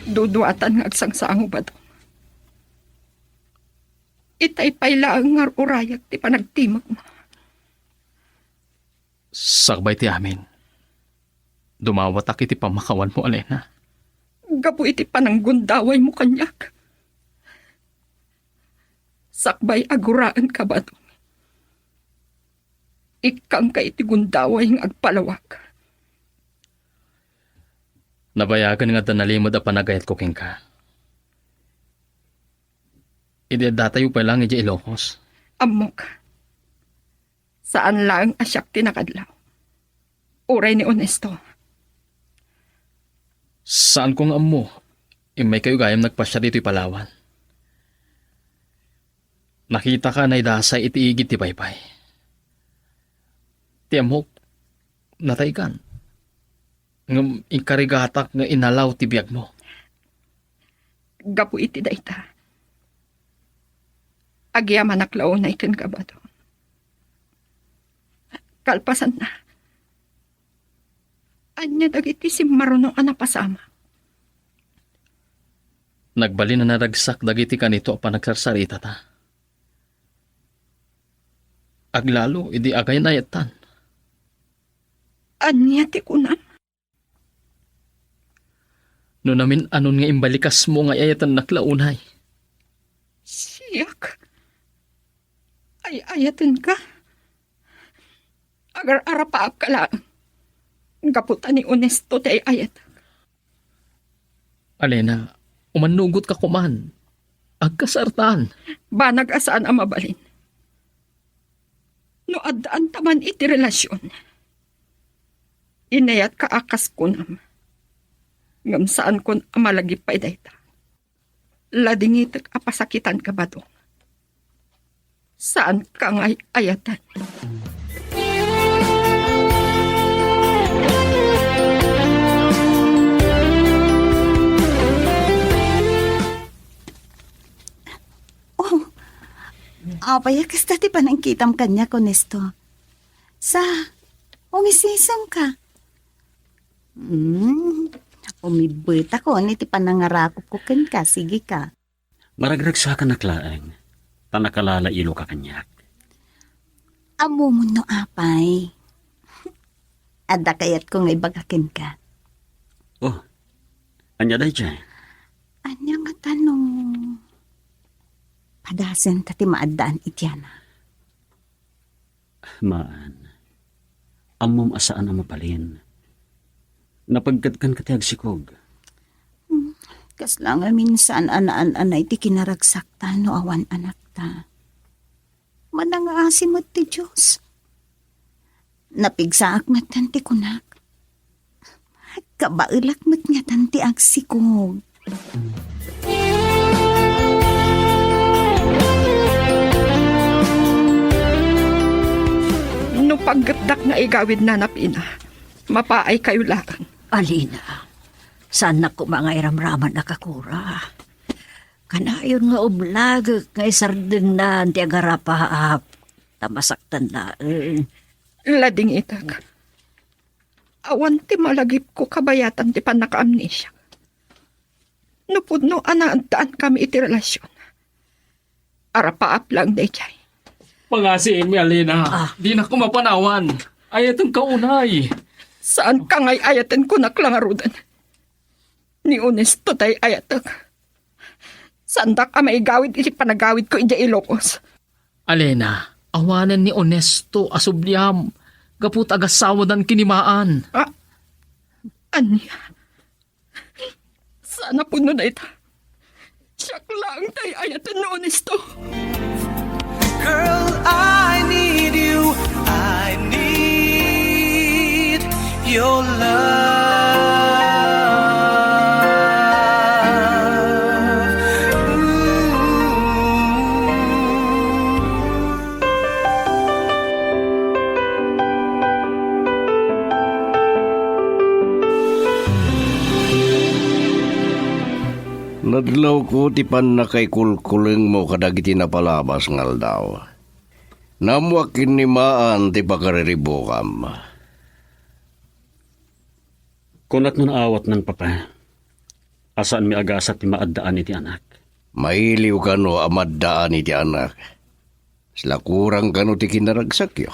Duduatan nga agsangsango, Badong. Itay pay laeng nga ur-urayek ti panagtimekmo. Sakbay ti amin, dumawatak iti pammakawanmo, Alena. Gapu iti pananggundawaymo kaniak, sakbay a guraenka, Badong, ikkanka iti gundaway nga agpalawag. Nabayagen nga adda nalimed a panagayatko kenka. Idi addatayo pay laeng idiay Ilocos. Ammok. Saan laeng a siak ti nakadlaw. Uray ni Onesto. Saanko nga ammo. Immaykayo gayam nagpasiar ditoy Palawan. Nakitaka a naidasay iti igid ti baybay. Ti ammok, nataygan. Ngem inkarigatak nga inalaw ti biagmo. Gapu iti dayta, Agyamanak la unay kenka, Badong. Kalpasanna, ania dagiti simmaruno a napasamak? Nagbalin a naragsak dagiti kanito a panagsarsaritata. Aglalo idi agaynayetan. Ania ti kunam? No namin-anon nga imbalikasmo nga ay-ayatennak la unay. Siak? Ay-ayatenka? Agar-arapaapka laeng. Gapu ta ni Onesto ti ay-ayatek. Alena, umannugotka koman. Agkasartan. Banag a saan a mabalin. No addaan ta man iti relasyon, inayatka a kas kunam. Ngem saankon a malagip pay dayta. Ladingitek a pasakitanka, Badong. Saanka nga ay-ayaten. Oh, apay a kasta ti panangkitam kaniak, Onesto? Sa, umisisemka. Hmm, umibbetakon iti panangarakupko kenka, sige ka. Maragragsakanak laeng, ta nakalala iloka kaniak. Ammom no apay. Adda kayatko nga ibaga kenka. Oh, ania daydiay? Ania nga tano? Padasen ta ti maaddaan iti anak. Maan, ammom a saan a mabalin. Napagkatkan ka ti agsikog. Hmm, kasla ngamin saan a naan-anay ti kinaragsakta no awan anakta. Manangaasi met ti Dios. Napigsaak metten ti kunak. Kabaelak met ngatan ti agsikog. No paggetdak nga igawid, Nana Pina, mapaaykayo laeng. Alina, saannak koma nga iramraman a kakura. Kanayon nga ublagek nga isardengnan ti agarapaap, ta masaktan laeng. Ladingitek. Awan ti malagipko kabayatan ti pannakaamnesia. No pudno a naaddaan kami iti relasyon, arapaap lang daydiay. Pangasiimi, Alina. Ah. Dinak koma panawan. Ayatenka unay. Saanka nga ay-ayaten, kunak la ngaruden. Ni Onesto tay ayatek. Saandak a maigawid iti panagawidko idiay Ilocos. Alina, awanen ni Onesto a subliam gapu ta agassawadan ken ni Maan. Ah, ania? Saan a pudno dayta. Siak laeng tay ayaten ni Onesto. Girl, I need you. I need your love. Ooh. Nadlawko ti pannakaikulkulengmo kadagiti napalabas nga aldaw. Naammoak ken ni Maan ti pakariribukam. Kunak no naawatnan, Papa, a saanmi a gasat ti maaddaan iti anak. Mailiw kano a maddaan iti anak. Sla kurang kano ti kinaragsakyo.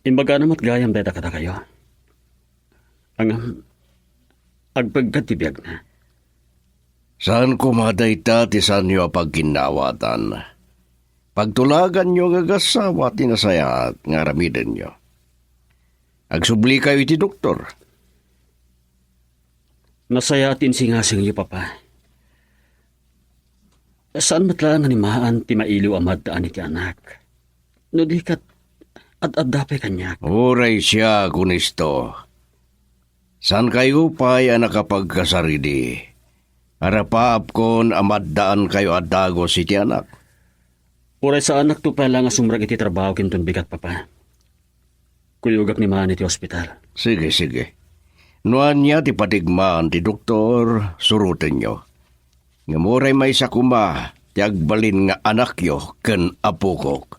Imbagana met gayam dayta kadakayo. Ngem, agpeggad ti biagna. Saan koma dayta ti saanyo a pagginnaawatan. Pagtulaganyo nga agassawa ti nasayaat nga aramidenyo. Agsublikayo iti doktor. Nasayaat ti insingasingyo, Papa. Saan met laeng a ni Maan ti mailiw a maddaan iti anak. No di ket, ad-adda pay kaniak. Uray siak, Onesto. Saankayo pay a nakapagkasaridi. Arapaapkon a maddaankayo a dagus iti anak. Uray saanakto pay la nga sumrek iti trabaho ken ton bigat, Papa. Kuyogak ni Maan iti ospital. Sige, sige. No ania ti patigmaan ti doktor, surotenyo. Ngem uray maysa koma, ti agbalin nga anakyo ken apokok.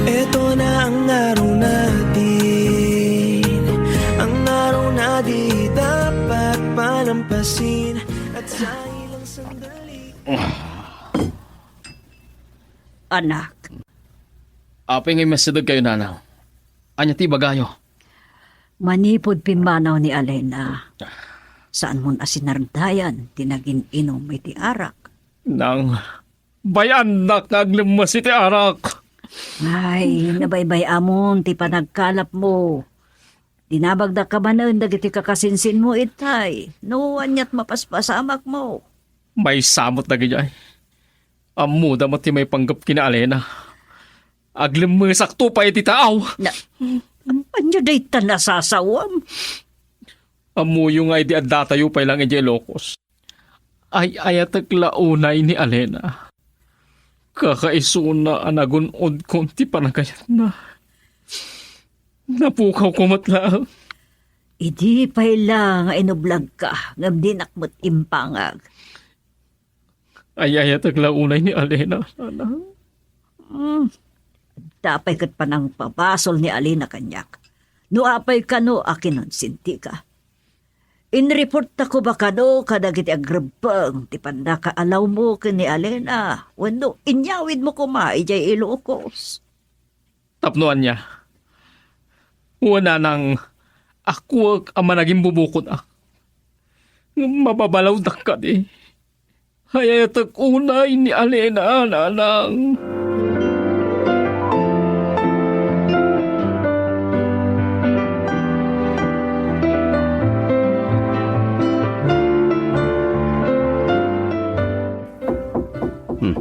Ito na ang araw natin, ang araw na di dapat palampasin, at sa ilang sandali. Anak. Apay nga immasidegkayo, Nanang? Ania ti ibagayo? Manipud pimmanaw ni Alena, saanmon a sinardayan ti nagin-inum iti arak. Nang, bay-annak nga aglemmes iti arak. Ay, nabaybay-amon ti panagkalapmo. Dinabagdakka manen dagiti kakasinsinmo, itay. No, aniat mapaspasamakmo? Maysa met dagijay. Ammoda met ti maipanggep ken ni Alena. Aglemmesakto pay iti taaw. Na, ania dayta nasasawam? Ammoyo nga idi addatayo pay lang idiay Ilocos, ay-ayatek la unay ni Alena. Kakaisuna a nagun-odkon ti panagayatna. Napukawko met laeng. Idi pay la nga inublagka, ngem dinak met impangag. Ay-ayatek la unay ni Alena, Nanang. Hmm. Adda pay ket panangpabasol ni Alena kaniak. No apay kano a kinonsentika? Inreportako ba kano kadagiti agrebbeng ti pannakaallawmo ken ni Alena wenno inyawidmo koma idiay Ilocos? Tapno ania? Wen, Nanang, akuek a managimbubukodak. Ngem mababalawdak kadi. Ay-ayatek unay ni Alena, Nanang. Hmm.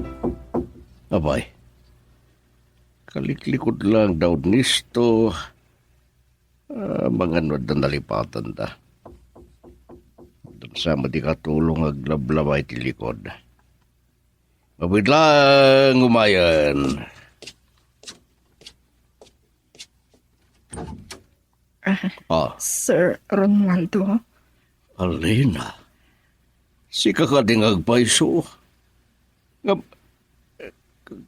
Apay, kaliklikod lang da Ernesto. Ah, mangan no adda nalipatanda. Dansa met ti katulong nga aglablabay ti likod. Mabiit lang umayen. Ah, Ah. Sir Ronaldo? Alina, sika kadi nga agpayso? Ngem,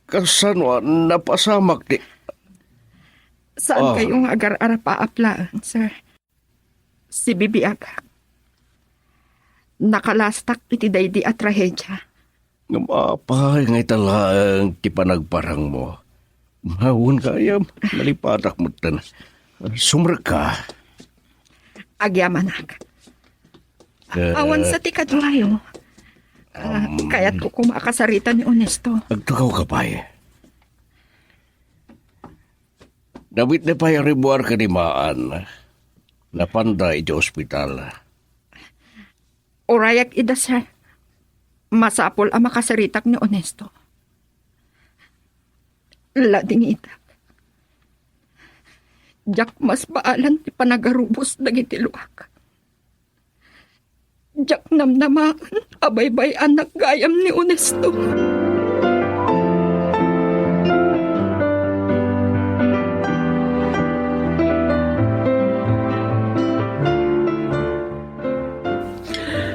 kasano a napasamak ti Saan Ah. kayo nga agar-arapaap laeng, sir? Sibibiagak. Nakalastak iti daydi a trahedia. Ngem apay nga ita laeng ti panagparangmo? Mawen gayam, nalipatak metten. Sumrekka. Agyamanak. Eh, Awan sa ti kaduayo. Ah, um, kayatko koma a kasarita ni Ernesto. Agtugaw ka pay. Dawit na pay a ribuar kanimaan. Napanda iti ospital. Urayak ida, sir. Masapul a makasaritak ni Ernesto. Ladingitak. Diak masbaalan ti panagarubos dagiti luak. Diak namnamaen a baybay-anak gayam ni Ernesto.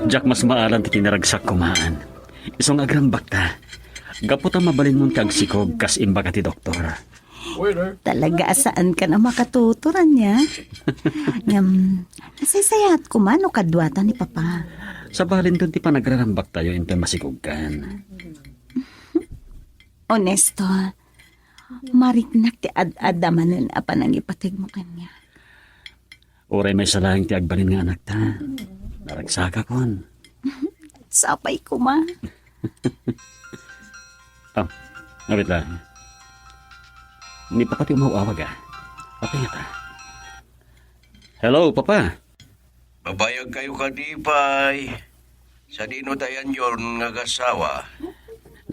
Diak masbaalan ti kinaragsak kumaan. Isu nga agrambakta. Gapu ta mabalinmon ti agsikog kas imbaga ti doktor. Talaga a saankan a makatuturan niya. Ngem, nasaysayaat koma no kaduata ni Papa. Sabalinton ti panagrarambaktayo inton masikogkan. Ernesto, mariknak ti ad-adda manen a panangipategmo kaniak. Uray maysa laeng ti agbalin nga anakta. Naragsakakon. Sapay koma. Oh, ngabit lang. Ni Papa ti umaw-awag, ah. Papa nga ta. Hello, Papa. Mabayag kayo kadi pay. Sadino tayan yon nga agasawa?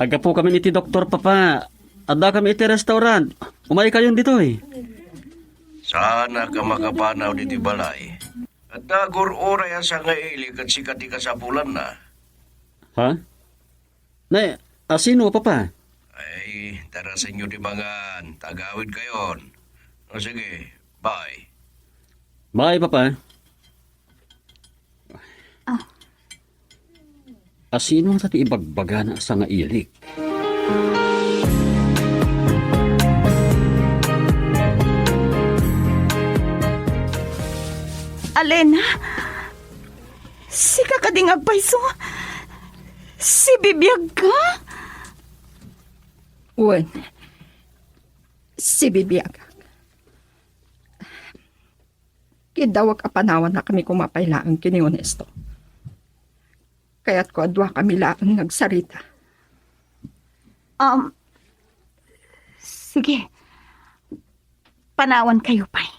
Naggapukamin iti doktor, Papa. Addakamin iti restaurant. Umaykayon ditoy. Saanak a makapanaw ditoy balay. Adda gur-uray a sangaili ket sika ti kasapulanna. Ha? Ne, asino, Papa? Ay, tarasenyo ti mangan, ta agawidkayon. O sige, Bye. Bye, Papa. Ah. Asino ta ti ibagbagana a sangailik? Alena, sika kadi nga agpayso? Sibibiagka? Wen, sibibiagak. Kiddawek a panawanakami koma pay laeng ken ni Honesto. Kayatko a duakami laeng nga agsarita. Um, sige. Panawankayo pay.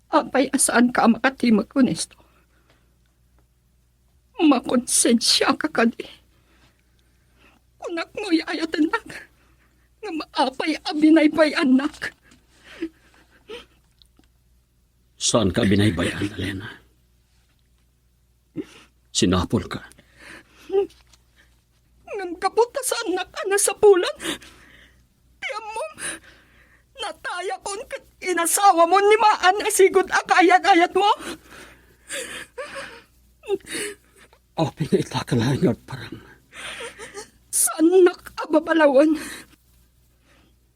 Apay a saanka a makatimek, Honesto? Makonsensiaka kadi? Kunak no ay-ayatennak, ngem apay a binaybay-annak? Saanka a binaybay-an, Alena. Sinapulka. Ngem gapu ta saannak a nasapulan, ti ammom, natayakon ket inasawamon ni Maan a sigud a kaayat-ayatmo. Apay nga itaka laeng nga agparang? Saannak a babalawen.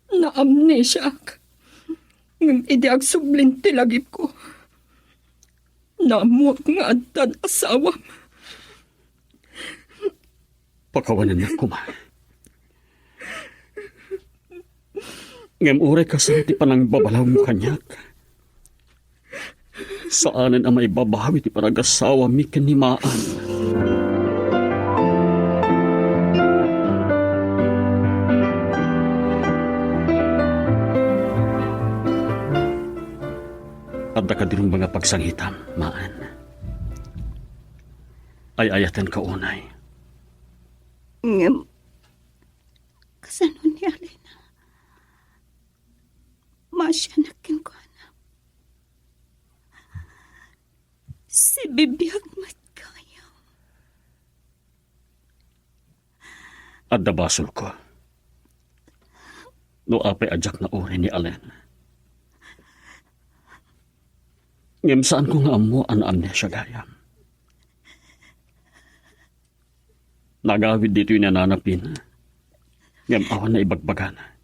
Naamnesiak. Ngem idi agsublin ti lagipko, naammoak nga addan asawam. Pakawanennak koma. Ngem uray kasano ti panangbabalawmo kaniak, saanen a maibabawi ti panagasawa mi ken ni Maan. Adda kadi rumeng a pagsangitam, Maan? Ay-ayatenka unay. Ngem, kasano ni Alena? Maasianak kenkuana. Sibibiag met gayam. Adda basolko no apay a diak nauri ni Alena. Ngem saanko nga ammo a naamnesia gayam. Nagawid ditoy ni Nana Pina. Ngem awan naibagbagana.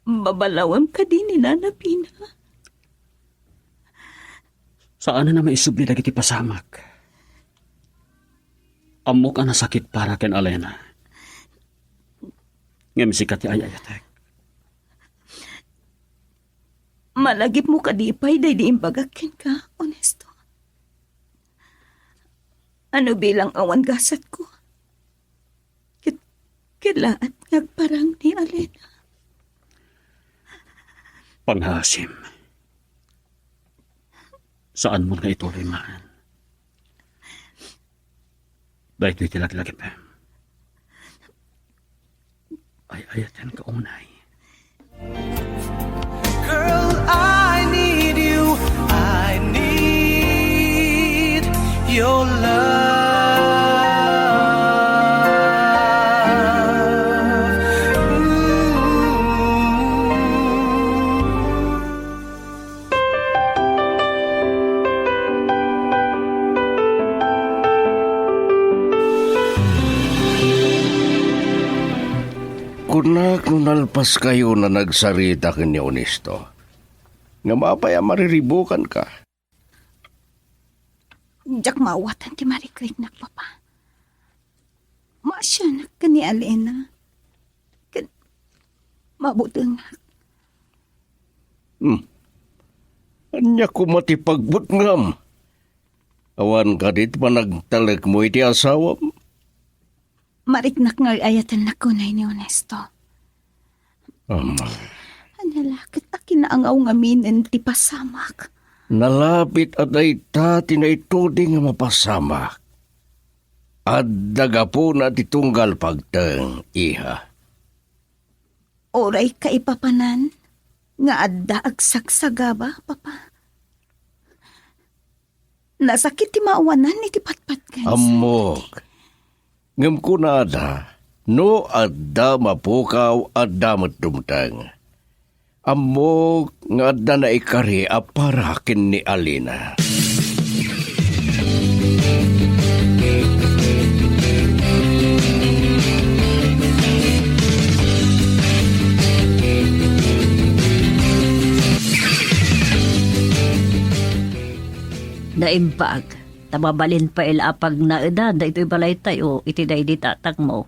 Babalawem kadi ni Nana Pina? Saanen a maisubli dagiti pasamak. Ammok a nasakit para ken Alena. Ngem sika ti ay-ayatek. Malagipmo kadi pay daydi imbagak kenka, Honesto? Ano bilang awan gasatko? Ket, ket laat nga agparang ni Alena. Pangaasim. Saanmo nga ituloy, Maan. Daytoy ti laglagipem. Ay-ayatenka unay. Girl, I need you. I need your love. Ooh. Kunak no nalpaskayon a nagsarita ken ni Honesto. Ngem apay a mariribukanka? Diak maawatan ti marikriknak, Papa. Maasianak ken ni Alena. Ken mabutengak. Hmm. Ania koma ti pagbutngam? Awan kadi ti panagtalekmo iti asawam? Mariknak nga ay-ayatennak unay ni Honesto. Ama. Ania la ket a kinaangaw ngaminen ti pasamak? Nalapit a dayta ti naituding a mapasamak. Adda gapuna ti tunggal pagteng, iha. Uray kaipapanan nga adda agsagsagaba, Papa. Nasakit ti maawanan iti patpatgen. Ammok. Ngem kunada, No adda mapukaw, adda met dumteng. Ammok nga adda naikari a para ken ni Alina. Naimbag, ta mabalin pay la a pagnaedan daytoy balaytayo iti daydi tatangmo.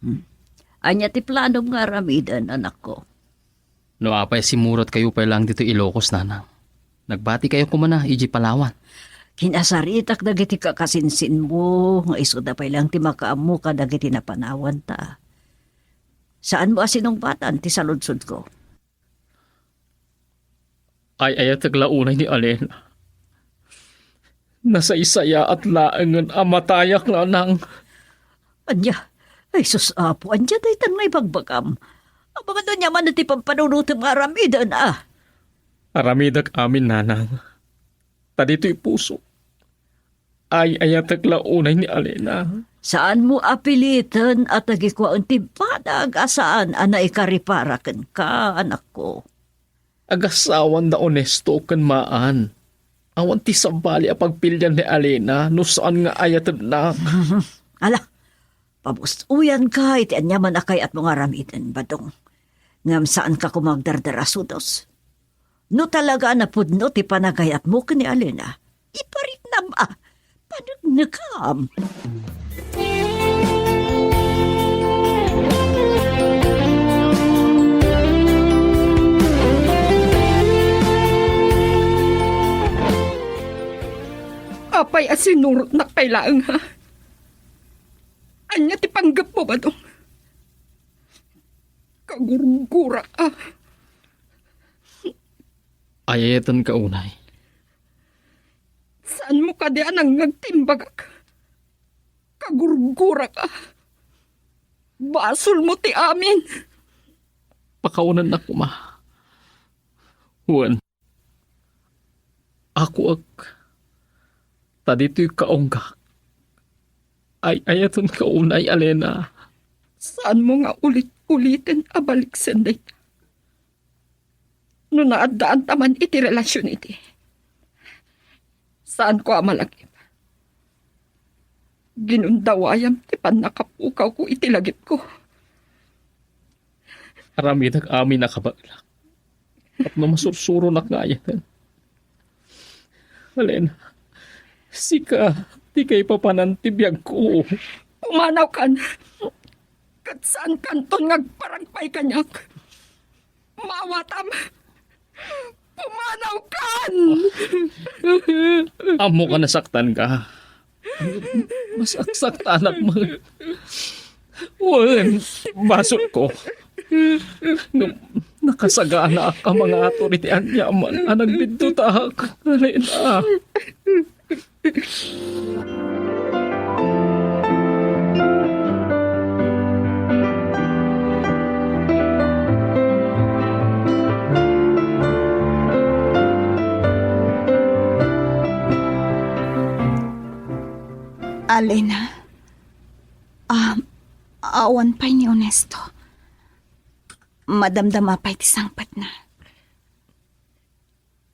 Hmm. Ania ti planom nga aramiden, anakko? No apay, simmurotkayo pay laeng ditoy Ilocos, nanang. Nagbatikayo koma idiay Palawan. Kinasaritak dagiti kakasinsinmo nga isuda pay laeng ti makaammo kadagiti napanawanta. Saanmo a sinungbatan ti saludsodko. Ay-ayatek la unay ni Alena. Nasaysayaat laengen a matayak, nanang. Ania? Ay, sus, Apo, ania daytan nga ibagbagam? Amangan no ania manen ti pampanunotem nga aramiden, a? Aramidek amin, nanang. Ta ditoy puso, ay-ayatek la unay ni Alena. Saanmo a piliten a tagikuaen ti banag a saan a naikari para kenka, anakko. Agassawan da Onesto ken Maan. Awan ti sabali a pagpilian ni Alena no saan nga ayatennak. Ala, pabus-oyanka iti aniaman a kayatmo nga aramiden, Badong. Ngem saanka koma agdardarasudos. No talaga a napudno ti panagayatmo ken ni Alena, ipariknam a, panegnekam. Apay a sinurotnak pay laeng, ha? Ania ti panggepmo, Badong? Kagurgurak a. Ay-ayatenka unay. Saanmo kadi a nangngeg ti imbagak? Kagurgurak a. Basolmo ti amin. Pakawanennak koma. Wen, akuek, ta ditoy kaunggak. Ay-ayatenka unay, Alena. Saanmo nga ulit-uliten a baliksen dayta? No naaddaanta man iti relasion iti, saanko a malagip. Ginundawayam ti pannakapukawko iti lagipko. Aramidek amin a kabaelak tapno masursuronak nga ayaten. Alena, sika ti kaipapanan ti biagko. Pumanawkan, ket saankanton nga agparagpay kaniak. Maawatam. Pumanawkan! Ammoka nasaktanka. Masaksaktanak man. Wen, basolko. Ngem nakasaganaak a mangatur iti aniaman a nagbiddutak. Alena. Alena, um, awan pay ni Onesto. Madamdama pay ti sangpetna.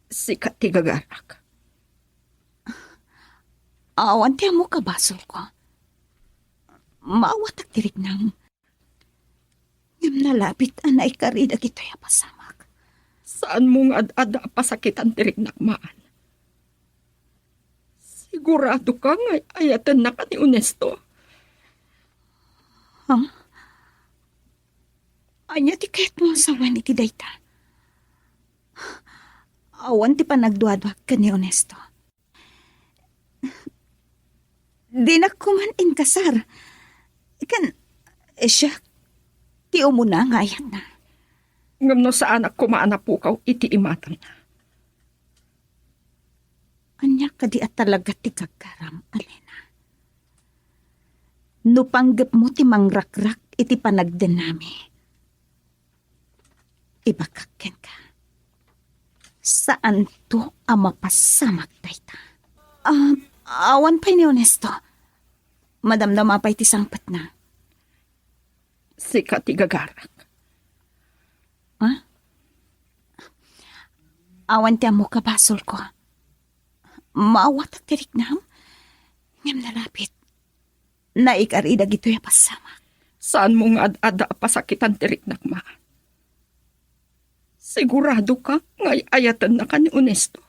Sika ti gagarak. Awan ti ammok a basolko. Maawatak ti riknam. Ngem nalabit a naikari dagitoy a pasamak. Saanmo nga ad-adda a pasakitan ti riknak, Maan? Siguradoka nga ay-ayatennaka ni Onesto? Ha? Ania ti kayatmo a sawen iti dayta? Awan ti panagduaduak ken ni Onesto. Dinak koman inkasar. Ken, eh, siak ti umuna nga ayatna. Ngem no saanak koma a napukaw iti imatangna? Ania kadi a talaga ti gagaram, Alena? No panggepmo ti mangrakrak iti panagdennami, ibagak kenka, saanto a mapasamak dayta. Ah, awan pay ni Onesto. Madamdama pay ti sangpetna. Sika ti gagarak. Ha? Awan ti ammok a basolko. Maawatak ti riknam. Ngem narapit, naikari dagitoy a pasamak. Saanmo nga ad-adda a pasakitan ti riknak, Ma? Siguradoka nga ay-ayatennaka ni Onesto?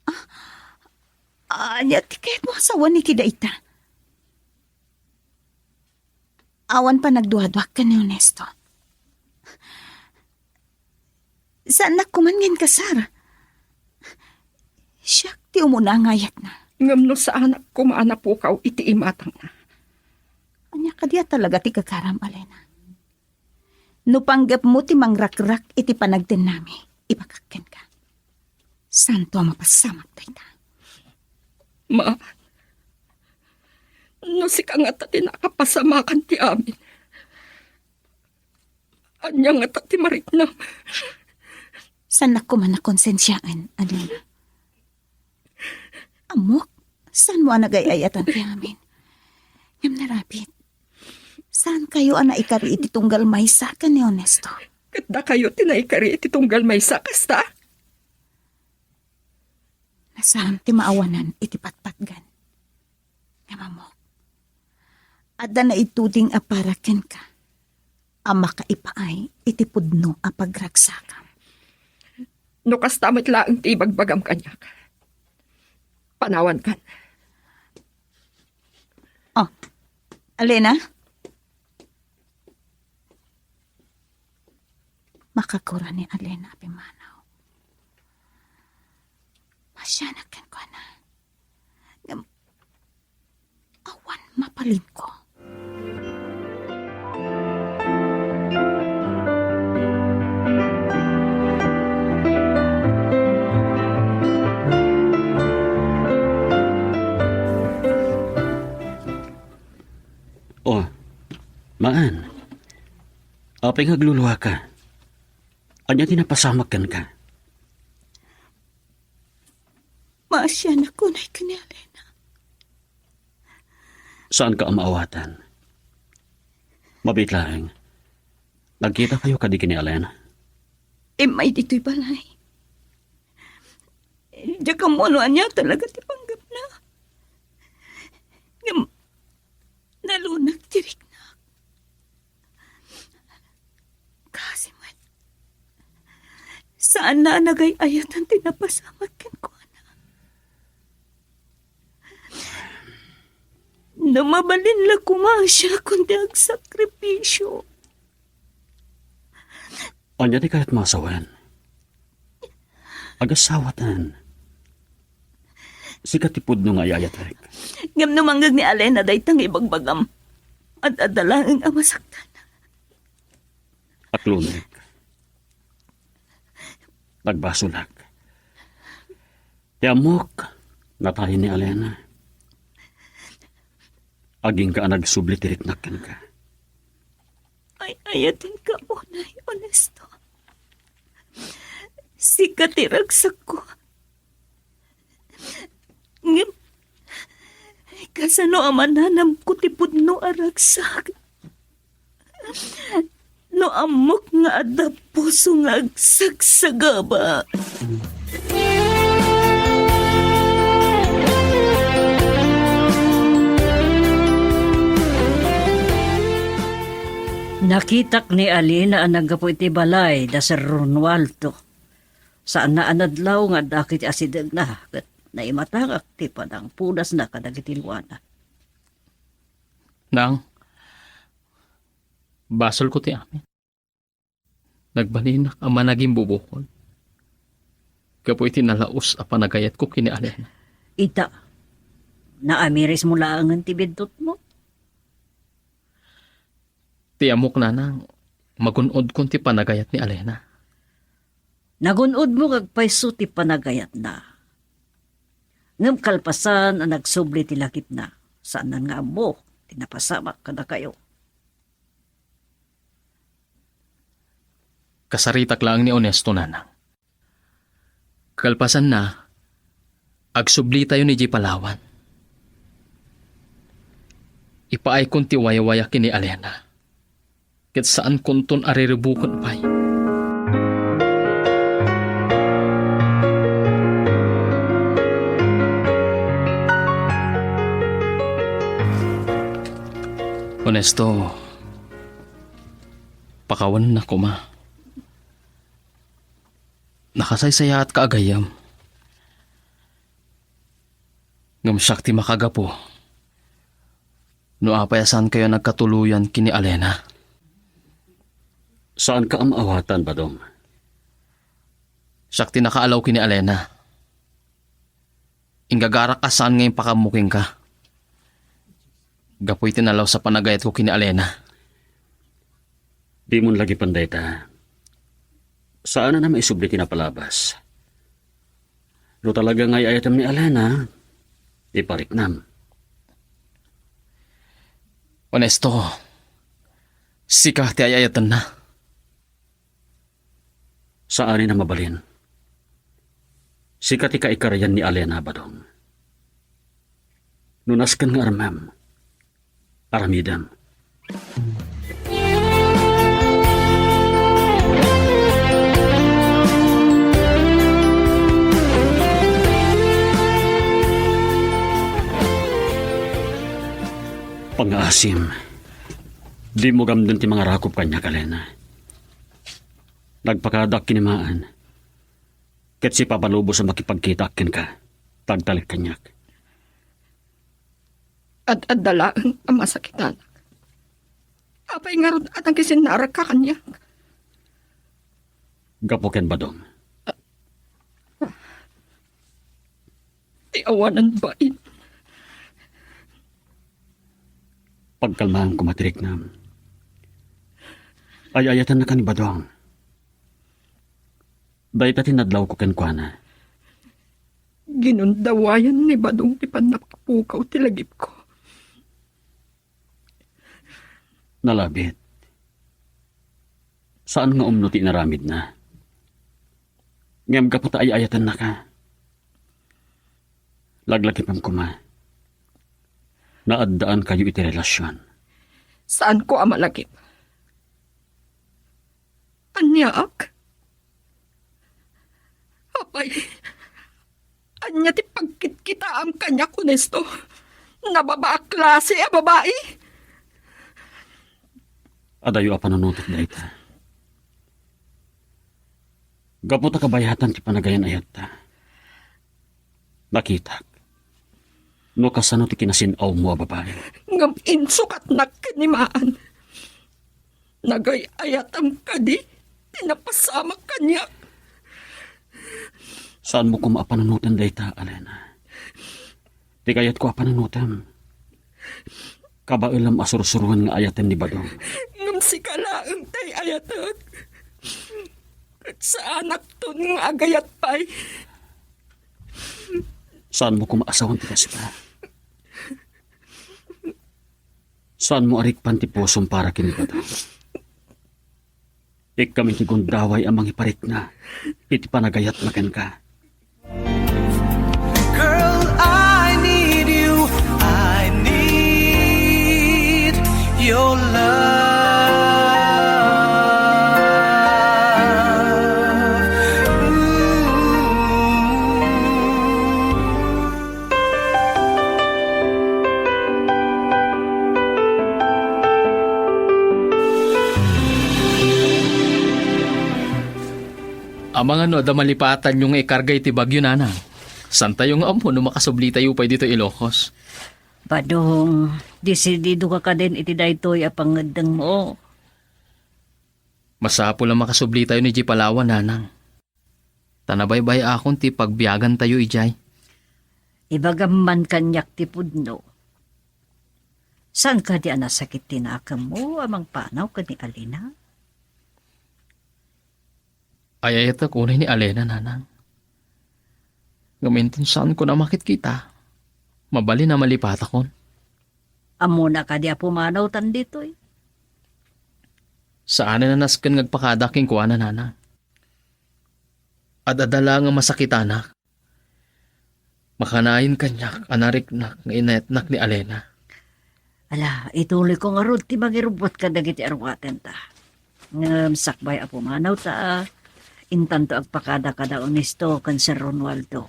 Ah, ania ti kayatmo a sawen iti dayta? Awan panagduaduak ken ni Onesto. Saannak koman nga inkasar. Siak ti umuna nga ayatna. Ngem no saanak koma a napukaw iti imatangna? Ania kadi a talaga ti gagaram, Alena? No panggepmo ti mangrakrak iti panagdennami, ibagak kenka. Saanto a mapasamak dayta. Ma, no sika ngata ti nakapasamakan ti amin, ania ngata ti mariknam? Saannak koman a konsensiaen, Alena. Ammok, saanmo a nagay-ayatan ti amin. Ngem narapit, saankayo a naikari iti tunggal maysa ken ni Onesto. Ket dakayo ti naikari iti tunggal maysa, kasta? Nasaan ti maawanan iti patpatgan. Ngem ammok, adda naituding a para kenka a makaipaay iti pudno a pagragsakam. No kasta met laeng ti ibagbagam kaniak, panawankan. Oh, Alena? Makagura ni Alena a pimmanaw. Masianak kenkuana. Ngem awan mabalinko. Oh, maan. Apay nga agluluaka? Ania ti napasamak kenka? Maasianak unay ken ni Alena. Saanka a maawatan? Mabiit laeng. Nagkitakayo kadi ken ni Alena? Immay ditoy balay. Diak ammo no ania talaga ti panggepna. Ngem nalunak ti riknak. Kaasi met, saanna a nagay-ayatan ti napasamak kenkuana. No mabalin la koma, siakon ti agsakripisio. Ania ti kayatmo a sawen? Agasawatan. Sika ti pudno nga ayayatek. Ngem no mangngeg ni Alena dayta nga ibagbagam, ad-adda laeng a masaktan. Aklonek. Nagbasolak. Ti ammok, natayen ni Alena. Agingga a nagsubli ti riknak kenka. Ay-ayatenka unay, Onesto. Sika ti ragsakko. Ngem, kasano a mananamko ti pudno a ragsak? No ammok nga adda puso nga agsagsagaba. Nakitak ni Alina a naggapu iti balay da Sir Romualdo. Saanna a nadlaw nga adda iti asidegna, ket naimatangak ti panangpudasna kadagiti nuana. Nang, basolko ti amin. Nagbalinak a managimbubokon gapu iti nalaus a panagayatko ken ni Alena. Ita, naamirismo laengen ti biddutmo. Ti ammok, nanang, magun-odkon ti panagayat ni Alena. Nagun-odmo nga agpayso ti panagayatna. Ngem kalpasan a nagsubli ti lagipna, saanan nga ammo ti napasamak kadakayo. Kasaritak laeng ni Onesto, nanang. Kalpasanna, agsublitayon idiay Palawan. Ipaaykon ti wayawayak ken ni Alena. ket saankonton a riribuken pay. Honesto, pakawanennak koma. Nakasaysayaatka a gayyem. Ngem siak ti makagapu no apay a saankayo a nagkatuloyan ken ni Alena. Saanka a maawatan, Badong. Siak ti nakaalaw ken ni Alena. Inggagarak a saan nga impakaammo kenka. Gapu iti nalaus a panagayatko ken ni Alena. Dimon lagipen dayta. Saanen a maisubli ti napalabas. No talaga nga ay-ayatem ni Alena, ipariknam. Honesto, sika ti ay-ayatenna. Saanen a mabalin. Sika ti kaikarian ni Alena, Badong. No nasken nga armem, aramidem. Pangngaasim, dimo gamden ti mangarakop kaniak, Alena. Nagpakadak kinimaan, ket sipabalubos a makipagkitaak kenka, ta agtalek kaniak. Ad-adda laeng a masakitanak. Apay ngarud a nagisinnarakka kaniak? Gapu ken Badong. Ti awanan bain. Pagkalmaem koma ti riknam. Ay-ayatennaka ni Badong. Dayta ti nadlawko kenkuana. Ginundawayan ni Badong ti pannakapukaw ti lagipko. Nalabit. Saan nga umno ti inaramidna. Ngem gapu ta ay-ayatennaka, laglagipem koma. Naaddaankayo iti relasion. Saanko a malagip. Aniaak? Apay, ania ti pagkitkitaam kaniak, Honesto? Nababa a klase a babai? Adayo a panunotek dayta. Gapu ta kabayatan ti panagayan-ayatta. Nakitak no kasano ti kinasin-awmo a babai. Ngem insukatnak ken ni Maan. Nagay-ayatam kadi ti napasamak kaniak. Saanmo koma a panunoten dayta, Alena. Ti kayatko a panunotem, kabaelam a sursuroen nga ayaten ni Badong. Ngem sika laeng tay ayatek. Ket saanakton nga agayat pay. Saanmo koma a sawen ti kasta. Saanmo a rikpan ti pusom para ken ni Badong. Ikkamin ti gundaway a mangiparikna iti panagayatna kenka. Girl, I need you. I need your love. Ooh. Amangan no adda malipatanyo nga ikarga iti bagyo, nanang. Santayo nga ammo no makasublitayo pay ditoy Ilocos. Badong, desidido ka kadin iti daytoy a pangngeddengmo? Masapul a makasublitayo idiay Palawan, nanang. Ta nabaybay-akon ti pagbiagantayo idiay. Ibagam man kaniak ti pudno. Saan kadi a nasakit ti nakemmo a mangpanaw ken ni Alena? Ay-ayatek unay ni Alena, nanang. Ngem inton saanko a makitkita, mabalin a malipatakon. Ammona kadi a pumanawtan ditoy? Saanen a nasken nga agpakada kenkuana, nanang. Ad-adda laeng a masakitanak. Makanayon kaniak a nariknak nga inayatnak ni Alena. Ala, ituloyko ngarud ti mangirubbot kadagiti aruatenta. Ngem sakbay a pumanawta, intanto agpakada kada Onesto ken Sir Romualdo.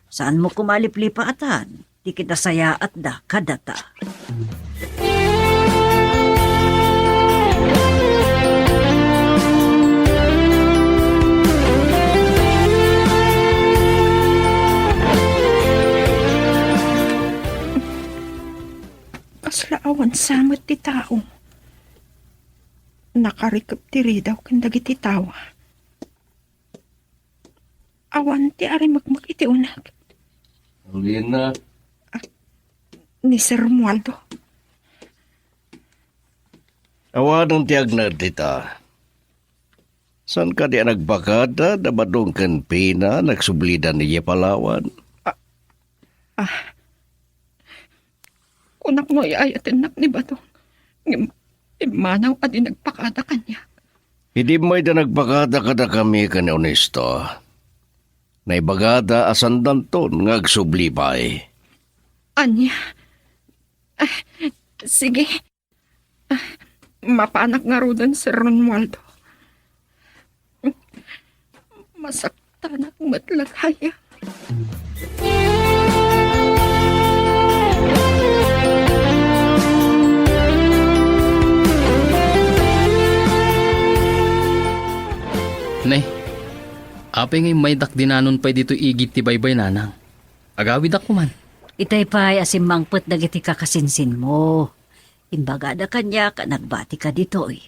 Saanmo koma a liplipatan ti kinasayaatda kadata. Kasla awan sa met ti tao. Nakarikep ti ridaw ken dagiti tawa. Awan ti arimekmek iti uneg. Alina. Ah, ni Sir Romualdo. Awanen ti agnaed dita. Saan kadi a nagbakada da Badong ken Pina, nagsublida idiay Palawan? Ah, ah. Kunak no ay-ayatennak ni Badong. Ngem, immanaw a di nagpakada kaniak. Idi mayda nagpakada kadakami ken ni Onesto, naibagada a saandanton nga agsubli pay. Ania? Ah, sige. Ah, mapanak ngaruden, Sir Romualdo. Masaktanak met la gayam. Ne, apay nga immaydak dinanon pay ditoy igid ti baybay, nanang? Agawidak koman. Itay pay a simmangpet dagiti kakasinsinmo. Imbagada kaniak a nagbatika ditoy.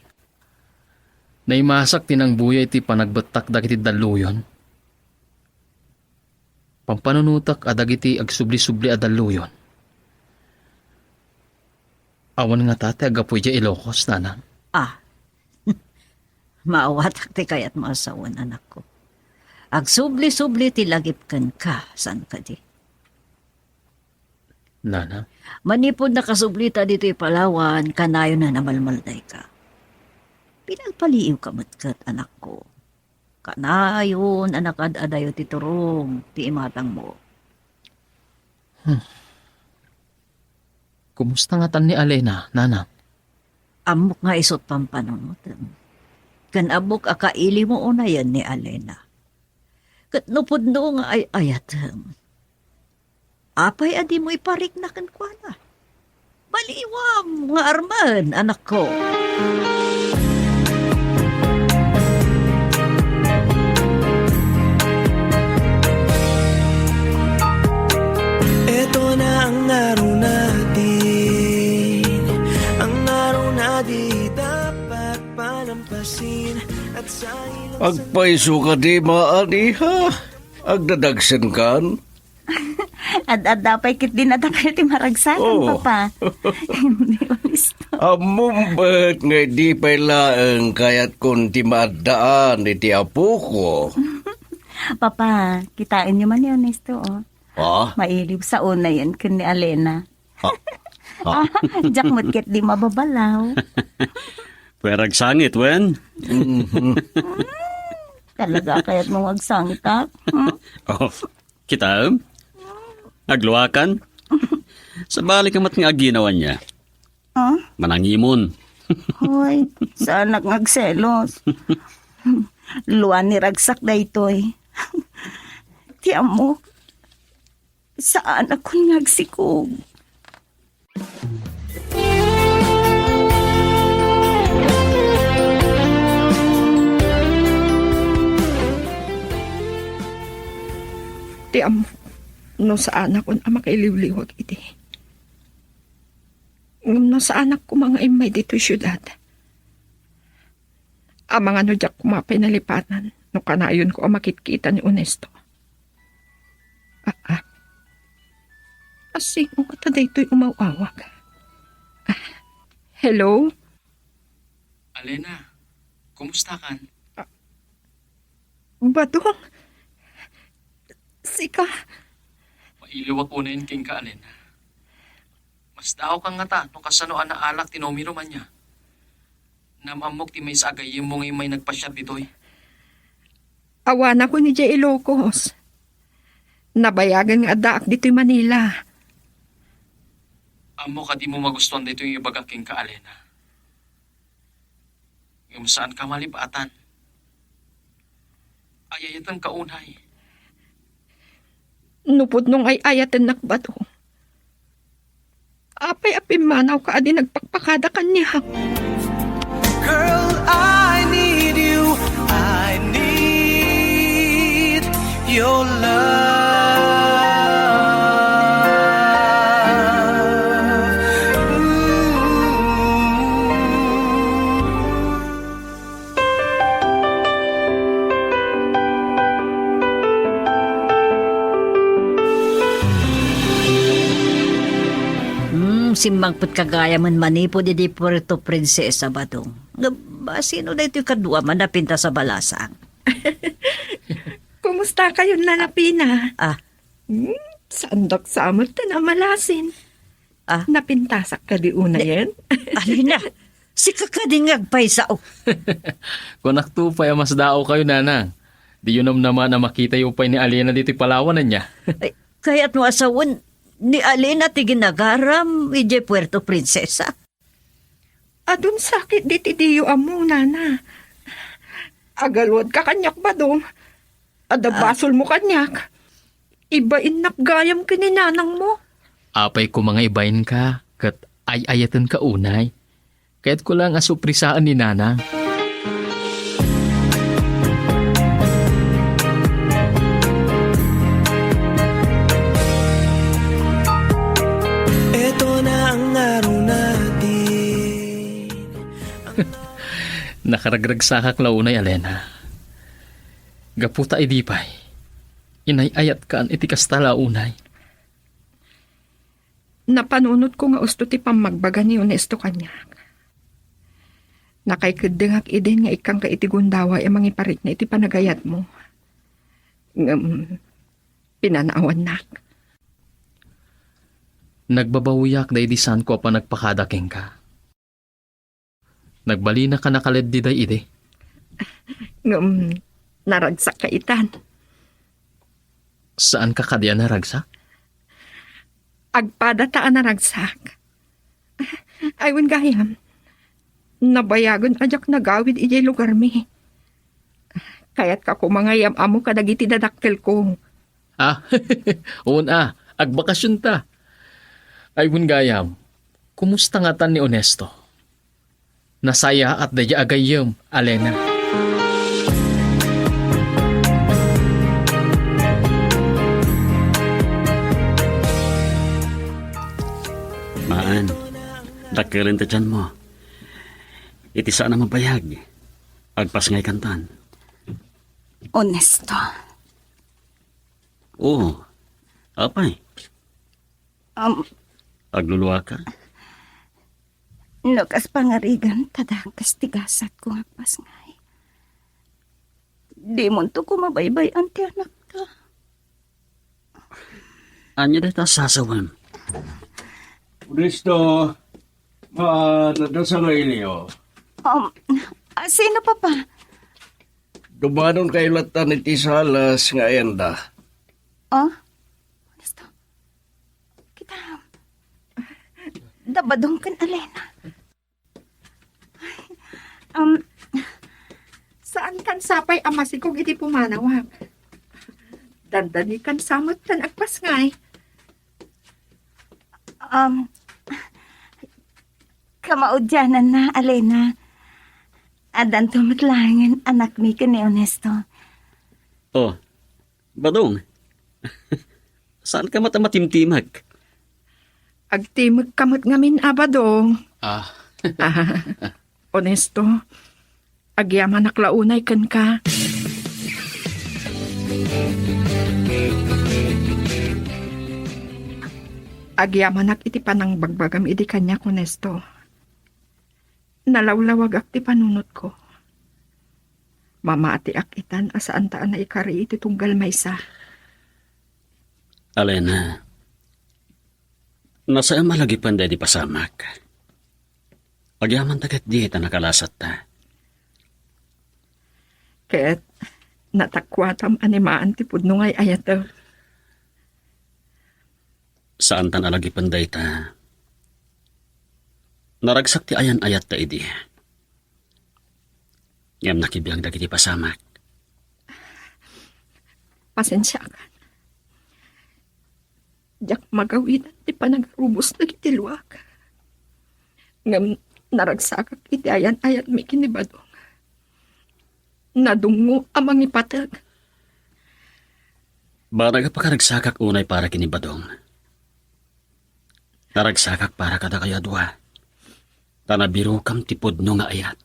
Naimasak ti nangbuya iti panagbettak dagiti dalluyon. Pampanunotek a dagiti agsubli-subli a dalluyon, awan ngata ti aggapu idiay Ilocos, nanang. Ah. Maawatak ti kayatmo a sawen, anakko. Agsubli-subli ti lagip kenka, saan kadi? Nana? Manipud nakasublita ditoy Palawan, kanayon a namalmaldayka. Pinalpaliiwka met ket, anakko. Kanayon a nakaad-adayo ti turong ti imatangmo. Hmm. Kumusta ngatan ni Alena, nanang? Ammok nga isut' pampanunotem. Ken ammok a kailimo unayen ni Alena. Ket no pudno nga ay-ayatem, apay a dimo iparikna kenkuana? Baliwam nga armen, anakko. Ito na ang ngarud natin, ang ngarud na di dapat palampasin at sa ilang Agpayso kadi, maaniha? Agdadagsenkan? Ad-adda pay ketdi dakayo ti maragsakan, Oh. Papa. Hindi ulisto. Ammom met nga idi pay laeng kayatkon ti maaddaan iti apoko. Papa, kitaenyo man ni Onesto, oh. Ah? Mailiw sa unayen ken ni Alena. Ah? Ah? Ah, diak met ketdi mababalaw. Pwera agsangit, wen? Mhm. Talaga, kayatmo nga agsangit, ah? Hmm? Oh, kitaem? Agluakan? Sabali ka met nga aginaw ania. Ah? Manangimon. Hoy, saanak nga agselos. Luan ni ragsak daytoy. Ti ammok, saanakon nga agsikog. Ti ammok, no saanakon a makailiwliwag idi. Ngem no saanak koma nga immay ditoy siudad, amangan no diak koma pay nalipatan no kanayonko a makitkita ni Onesto. Aa. Asino ngata daytoy umaw-awag? Ah, hello? Alena, kumusta kan? Ah, Badong? Sika? Mailiwak unayen kenka, Alena. Masdaawkan ngata no kasano a naalak ti numero man nia. Nam-ammok ti maysa a gayyemmo nga immay nagpasiar ditoy. Awanakon idiay Ilocos. Nabayagen nga addaak ditoy Manila. Ammok a dimo magustuan daytoy nga ibagak kenka, Alena. Ngem saanka malib-atan. Ay-ayatenka unay. No pudno nga ay-ayatennak, Badong, apay a pimmanawka a di nagpakpakada kaniak? Girl, I need you. I need your love. Mm. Hmm, simmangpetka gayamen manipud idi Puerto Princesa, Badong. Ngem, sino daytoy kaduam a napintas a balasang? Kumusta kayo, Nana Pina? Ah. Hmm, saandak sa met a malasin. Ah? Napintasak kadi unayen? Alena, sika kadi nga agpaysa, oh. Kunak to pay a masdaaw kayo, Nanang. Diyo namnaman a makitayo pay ni Alena ditoy Palawan, ania? Ay, kayat no a sawen ni Alena ti ginagaram idiay Puerto Princesa? Adun sakit diti diyo ammo, Nana. Agaluadka kaniak, Badong. Adda basolmo kaniak. Ibainnak gayam ken ni nanangmo. Apay koma nga ibainka, ket ay-ayatenka unay. Kayatko lang a surprisaen ni Nanang. Ito na ang araw natin. Nakaragragsakak la unay, Alena. Gapu ta idi pay, inay-ayatkan iti kasta la unay. Napanunotko nga usto ti pammagbaga ni Onesto kaniak. Nakaikeddengak idin nga ikkanka iti gundaway a mangiparikna iti panagayatmo. Ngem, pinanawannak. Nagbabawiak daydi saanko a panagpakada kenka. Nagbalinaka nakaleddi daydi. Ngem, naragsakka itan. Saanka kadi a naragsak? Agpadata a naragsak. Ay, wen gayam, nabayagen a diak nagawid idiay lugarmi. Kayatka koma nga iyam-ammo kadagiti dadakkelko. Ah, wen a, agbakasionta. Ay, wen gayam, kumusta ngatan ni Onesto? Nasayaat daydi a gayyem, Alena. Maan, dakkel ti tianmo. Iti saan a mabayag, agpasngaykantan. Onesto. Oo. Apay? Um, Agluluaka? No kas pangarigan, ta dakes ti gasatko nga agpasngay. Dimonto koma baybay-an ti anakta. Ania dayta a sasawem? Onesto, ma-, nadasal nga Elio. Um, ah, sino, Papa? Dumanonkayo latta iti salas nga ayanda. Oh? Onesto? Kita, da Badong ken Alena. Um, saankan sapay a masikog iti pumanawak. Dandanikan sa met ta agpasngay. Um, kamaudiananna, Alena. Addanto met laengen anakmi ken ni Onesto. Oh, Badong, saanka met a matimtimek? Agtimekka met ngamin a, Badong. Ah. Ah, Onesto, agyamanak la unay kenka. Agyamanak iti panangbagbagam idi kaniak, Onesto. Nalawlawagak ti panunotko. Mamatiak itan a saanta a naikari iti tunggal maysa. Alena, nasaem a lagipen daydi pasamak. Agyamanta ketdi ta nakalasatta. Ket natakuatam a ni maan ti pudno nga ay-ayatem. Saantan a lagipen dayta. Naragsak ti ayan-ayatta idi. Ngem nakibiang dagiti pasamak. Pasensiakan. Diak magawidan ti panagarubos dagiti luak. Ngem naragsakak iti ayan-ayatmi ken ni Badong. Nadungngo a mangipateg. Banag a pakaragsakak unay para ken ni Badong. Naragsakak para kadakayo a dua. Ta nabirokam ti pudno nga ayat.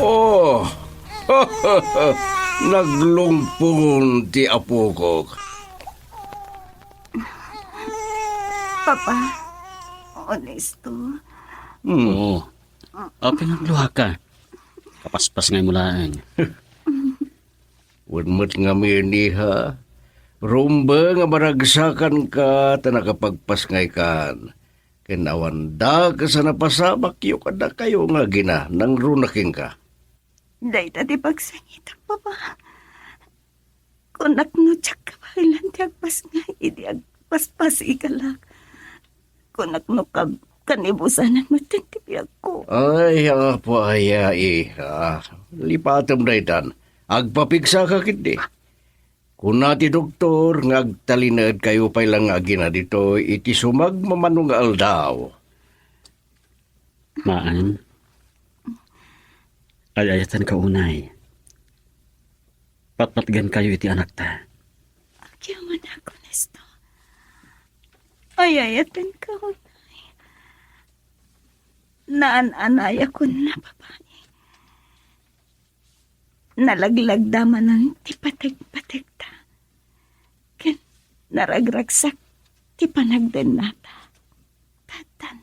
Oh! Naglungpon ti apokok. Papa, Onesto. Hmm. Oo. Apay nga agluhaka? Kapaspasngaymo laeng. Wen met ngamin, iha. Rumbeng a maragsakanka ta nakapagpasngaykan. Ken awan dakes a napasamakyo kadakayo nga agina nangruna kenka. Dayta ti pagsangitak, Papa. Kunak no diak kabaelan ti agpasngay idi agpaspasikalak. Kunak no kab-, kanibusanan met ti biagko. Ay, Apo Aya, iha. Lipatem daytan. Agpapigsaka ketdi. Kuna ti doktor nga agtalinaedkayo pay la nga agina ditoy iti sumagmamano nga aldaw. Maan, ay-ayatenka unay. Patpatgenkayo iti anakta. Agyamanak, Onesto. Ay-ayatenka unay. Naan-anayakon a babai. Nalaglagda manen ti pateg-pategda. Ken naragragsak ti panagdennata. Tattan,